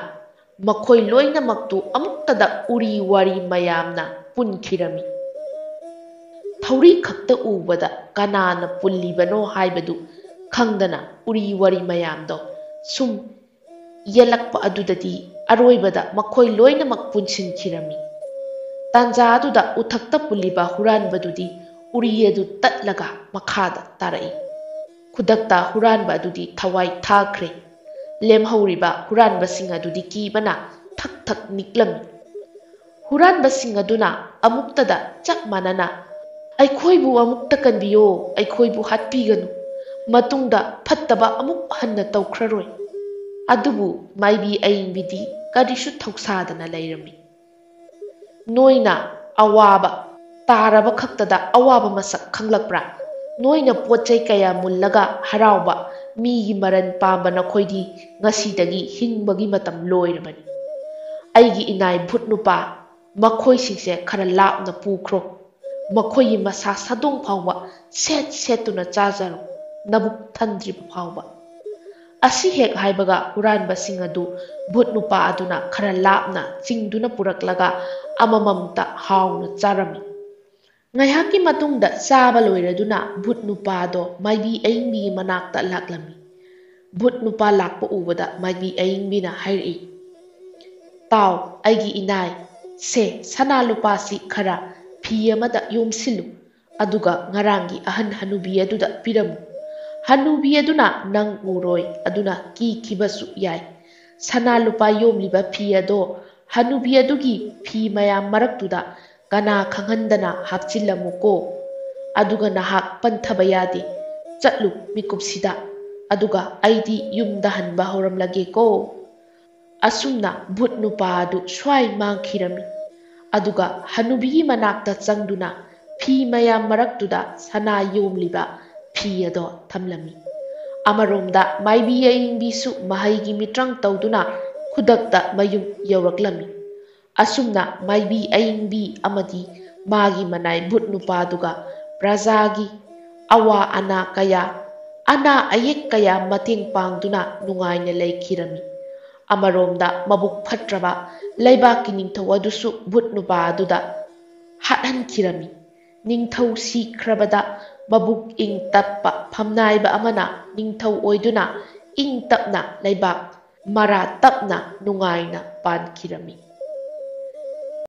ꯃꯈꯣꯏ ꯂꯣꯏꯅꯃꯛꯇꯨ ꯑꯃꯨꯛꯇꯗ ꯎꯔꯤ ꯋꯥꯔꯤ ꯃꯌꯥꯝꯅ ꯄꯨꯟꯈꯤꯔꯝꯃꯤ꯫ ꯊꯧꯔꯤ ꯈꯛꯇ ꯎꯕꯗ ꯀꯅꯥꯅ ꯄꯨꯜꯂꯤꯕꯅꯣ ꯍꯥꯏꯕꯗꯨ ꯈꯪꯗꯅ ꯎꯔꯤ ꯋꯥꯔꯤ ꯃꯌꯥꯝꯗꯣ ꯁꯨꯝ ꯌꯦꯜꯂꯛꯄ ꯑꯗꯨꯗꯗꯤ ꯑꯔꯣꯏꯕꯗ ꯃꯈꯣꯏ ꯂꯣꯏꯅꯃꯛ ꯄꯨꯟꯁꯤꯟꯈꯤꯔꯝꯃꯤ꯫ ꯇꯥꯟꯖꯥ ꯑꯗꯨꯗ ꯎꯊꯛꯇ ꯄꯨꯜꯂꯤꯕ ꯍꯨꯔꯥꯟꯕꯗꯨꯗꯤ ꯎꯔꯤ ꯑꯗꯨ ꯇꯠꯂꯒ ꯃꯈꯥꯗ ꯇꯥꯔꯛꯏ꯫ ꯈꯨꯗꯛꯇ ꯍꯨꯔꯥꯟꯕ ꯑꯗꯨꯗꯤ ꯊꯋꯥꯏ ꯊꯥꯈ꯭ꯔꯦ꯫ ꯂꯦꯝꯍꯧꯔꯤꯕ ꯍꯨꯔꯥꯟꯕꯁꯤꯡ ꯑꯗꯨꯗꯤ ꯀꯤꯕꯅ ꯊꯛ ꯊꯛ ꯅꯤꯛꯂꯝꯃꯤ꯫ ꯍꯨꯔꯥꯟꯕꯁꯤꯡ ꯑꯗꯨꯅ ꯑꯃꯨꯛꯇꯗ ꯆꯞ ꯃꯥꯟꯅꯅ, "ꯑꯩꯈꯣꯏꯕꯨ ꯑꯃꯨꯛꯇ ꯀꯟꯕꯤꯌꯣ, ꯑꯩꯈꯣꯏꯕꯨ ꯍꯥꯠꯄꯤꯒꯅꯨ, ꯃꯇꯨꯡꯗ ꯐꯠꯇꯕ ꯑꯃꯨꯛ ꯍꯟꯅ ꯇꯧꯈ꯭ꯔꯔꯣꯏ"꯫ ꯑꯗꯨꯕꯨ ꯃꯥꯏꯕꯤ ꯑꯏꯪꯕꯤꯗꯤ ꯀꯔꯤꯁꯨ ꯊꯧꯁꯥꯗꯅ ꯂꯩꯔꯝꯃꯤ꯫ ꯅꯣꯏꯅ ꯑꯋꯥꯕ ꯇꯥꯔꯕ ꯈꯛꯇꯗ ꯑꯋꯥꯕ ꯃꯁꯛ ꯈꯪꯂꯛꯄ꯭ꯔꯥ? ꯅꯣꯏꯅ ꯄꯣꯠ ꯆꯩ ꯀꯌꯥ ꯃꯨꯜꯂꯒ ꯍꯔꯥꯎꯕ ꯃꯤꯒꯤ ꯃꯔꯟ ꯄꯥꯝꯕ ꯅꯈꯣꯏꯗꯤ ꯉꯁꯤꯗꯒꯤ ꯍꯤꯡꯕꯒꯤ ꯃꯇꯝ ꯂꯣꯏꯔꯕꯅꯤ꯫ ꯑꯩꯒꯤ ꯏꯅꯥꯏ ꯚꯨꯠ ꯅꯨꯄꯥ, ꯃꯈꯣꯏꯁꯤꯡꯁꯦ ꯈꯔ ꯂꯥꯞꯅ ꯄꯨꯈ꯭ꯔꯣ꯫ ꯃꯈꯣꯏꯒꯤ ꯃꯁꯥ ꯁꯥꯗꯣꯡ ꯐꯥꯎꯕ ꯁꯦꯠ ꯁꯦꯠꯇꯨꯅ ꯆꯥꯖꯔꯣ, ꯅꯕꯨꯛ ꯊꯟꯗ꯭ꯔꯤꯕ ꯐꯥꯎꯕ꯫ ꯑꯁꯤ ꯍꯦꯛ ꯍꯥꯏꯕꯒ ꯍꯨꯔꯥꯟꯕꯁꯤꯡ ꯑꯗꯨ ꯚꯨꯠ ꯅꯨꯄꯥ ꯑꯗꯨꯅ ꯈꯔ ꯂꯥꯞꯅ ꯆꯤꯡꯗꯨꯅ ꯄꯨꯔꯛꯂꯒ ꯑꯃꯃꯝꯇ ꯍꯥꯎꯅ ꯆꯥꯔꯝꯃꯤ꯫ ꯉꯥꯏꯍꯥꯛꯀꯤ ꯃꯇꯨꯡꯗ ꯆꯥꯕ ꯂꯣꯏꯔꯗꯨꯅ ꯚꯨꯠ ꯅꯨꯄꯥꯗꯣ ꯃꯥꯏꯕꯤ ꯑꯏꯪꯕꯤꯒꯤ ꯃꯅꯥꯛꯇ ꯂꯥꯛꯂꯝꯃꯤ꯫ ꯚꯨꯠ ꯅꯨꯄꯥ ꯂꯥꯛꯄ ꯎꯕꯗ ꯃꯥꯏꯕꯤ ꯑꯏꯪꯕꯤꯅ ꯍꯥꯏꯔꯛꯏ, "ꯇꯥꯎ, ꯑꯩꯒꯤ ꯏꯅꯥꯏ, ꯁꯦ, ꯁꯅꯥ ꯂꯨꯄꯥꯁꯤ ꯈꯔ ꯐꯤ ꯑꯃꯗ ꯌꯣꯝꯁꯤꯜꯂꯨ, ꯑꯗꯨꯒ ꯉꯔꯥꯡꯒꯤ ꯑꯍꯟ ꯍꯅꯨꯕꯤ ꯑꯗꯨꯗ ꯄꯤꯔꯝꯃꯨ꯫ ꯍꯅꯨꯕꯤ ꯑꯗꯨꯅ ꯅꯪ ꯎꯔꯣꯏ, ꯑꯗꯨꯅ ꯀꯤꯈꯤꯕꯁꯨ ꯌꯥꯏ꯫ ꯁꯅꯥ ꯂꯨꯄꯥ ꯌꯣꯝꯂꯤꯕ ꯐꯤ ꯑꯗꯣ ꯍꯅꯨꯕꯤ ꯑꯗꯨꯒꯤ ꯐꯤ ꯃꯌꯥꯝ ꯃꯔꯛꯇꯨꯗ ꯀꯅꯥ ꯈꯪꯍꯟꯗꯅ ꯍꯥꯞꯆꯤꯜꯂꯝꯃꯨꯀꯣ꯫ ꯑꯗꯨꯒ ꯅꯍꯥꯛ ꯄꯟꯊꯕ ꯌꯥꯗꯦ꯫ ꯆꯠꯂꯨ ꯃꯤꯀꯨꯞꯁꯤꯗ, ꯑꯗꯨꯒ ꯑꯩꯗꯤ ꯌꯨꯝꯗ ꯍꯟꯕ ꯍꯧꯔꯝꯂꯒꯦꯀꯣ"꯫ ꯑꯁꯨꯝꯅ ꯚꯨꯠ ꯅꯨꯄꯥ ꯑꯗꯨ ꯁ꯭ꯋꯥꯏ ꯃꯥꯡꯈꯤꯔꯝꯃꯤ꯫ ꯑꯗꯨꯒ ꯍꯅꯨꯕꯤꯒꯤ ꯃꯅꯥꯛꯇ ꯆꯪꯗꯨꯅ ꯐꯤ ꯃꯌꯥꯝ ꯃꯔꯛꯇꯨꯗ ꯁꯅꯥ ꯌꯣꯝꯂꯤꯕ ꯐꯤ ꯑꯗꯣ ꯊꯝꯂꯝꯃꯤ꯫ ꯑꯃꯔꯣꯝꯗ ꯃꯥꯏꯕꯤ ꯑꯏꯪꯕꯤꯁꯨ ꯃꯍꯩꯒꯤ ꯃꯤꯇ꯭ꯔꯪ ꯇꯧꯗꯨꯅ ꯈꯨꯗꯛꯇ ꯃꯌꯨꯝ ꯌꯧꯔꯛꯂꯝꯃꯤ꯫ ꯑꯁꯨꯝꯅ ꯃꯥꯏꯕꯤ ꯑꯏꯪꯕꯤ ꯑꯃꯗꯤ ꯃꯥꯒꯤ ꯃꯅꯥꯏ ꯚꯨꯠ ꯅꯨꯄꯥꯗꯨꯒ ꯄ꯭ꯔꯖꯥꯒꯤ ꯑꯋꯥ ꯑꯅꯥ ꯀꯌꯥ, ꯑꯅꯥ ꯑꯌꯦꯛ ꯀꯌꯥ ꯃꯇꯦꯡ ꯄꯥꯡꯗꯨꯅ ꯅꯨꯡꯉꯥꯏꯅ ꯂꯩꯈꯤꯔꯝꯃꯤ꯫ ꯑꯃꯔꯣꯝꯗ ꯃꯕꯨꯛ ꯐꯠꯇ꯭ꯔꯕ ꯂꯩꯕꯥꯛꯀꯤ ꯅꯤꯡꯊꯧ ꯑꯗꯨꯁꯨ ꯚꯨꯠ ꯅꯨꯄꯥ ꯑꯗꯨꯗ ꯍꯥꯠꯍꯟꯈꯤꯔꯝꯃꯤ꯫ ꯅꯤꯡꯊꯧ ꯁꯤꯈ꯭ꯔꯕꯗ ꯃꯕꯨꯛ ꯏꯪ ꯇꯞꯄ ꯐꯝꯅꯥꯏꯕ ꯑꯃꯅ ꯅꯤꯡꯊꯧ ꯑꯣꯏꯗꯨꯅ ꯏꯪ ꯇꯞꯅ ꯂꯩꯕꯥꯛ ꯃꯔꯥ ꯇꯞꯅ ꯅꯨꯡꯉꯥꯏꯅ ꯄꯥꯟꯈꯤꯔꯝꯃꯤ꯫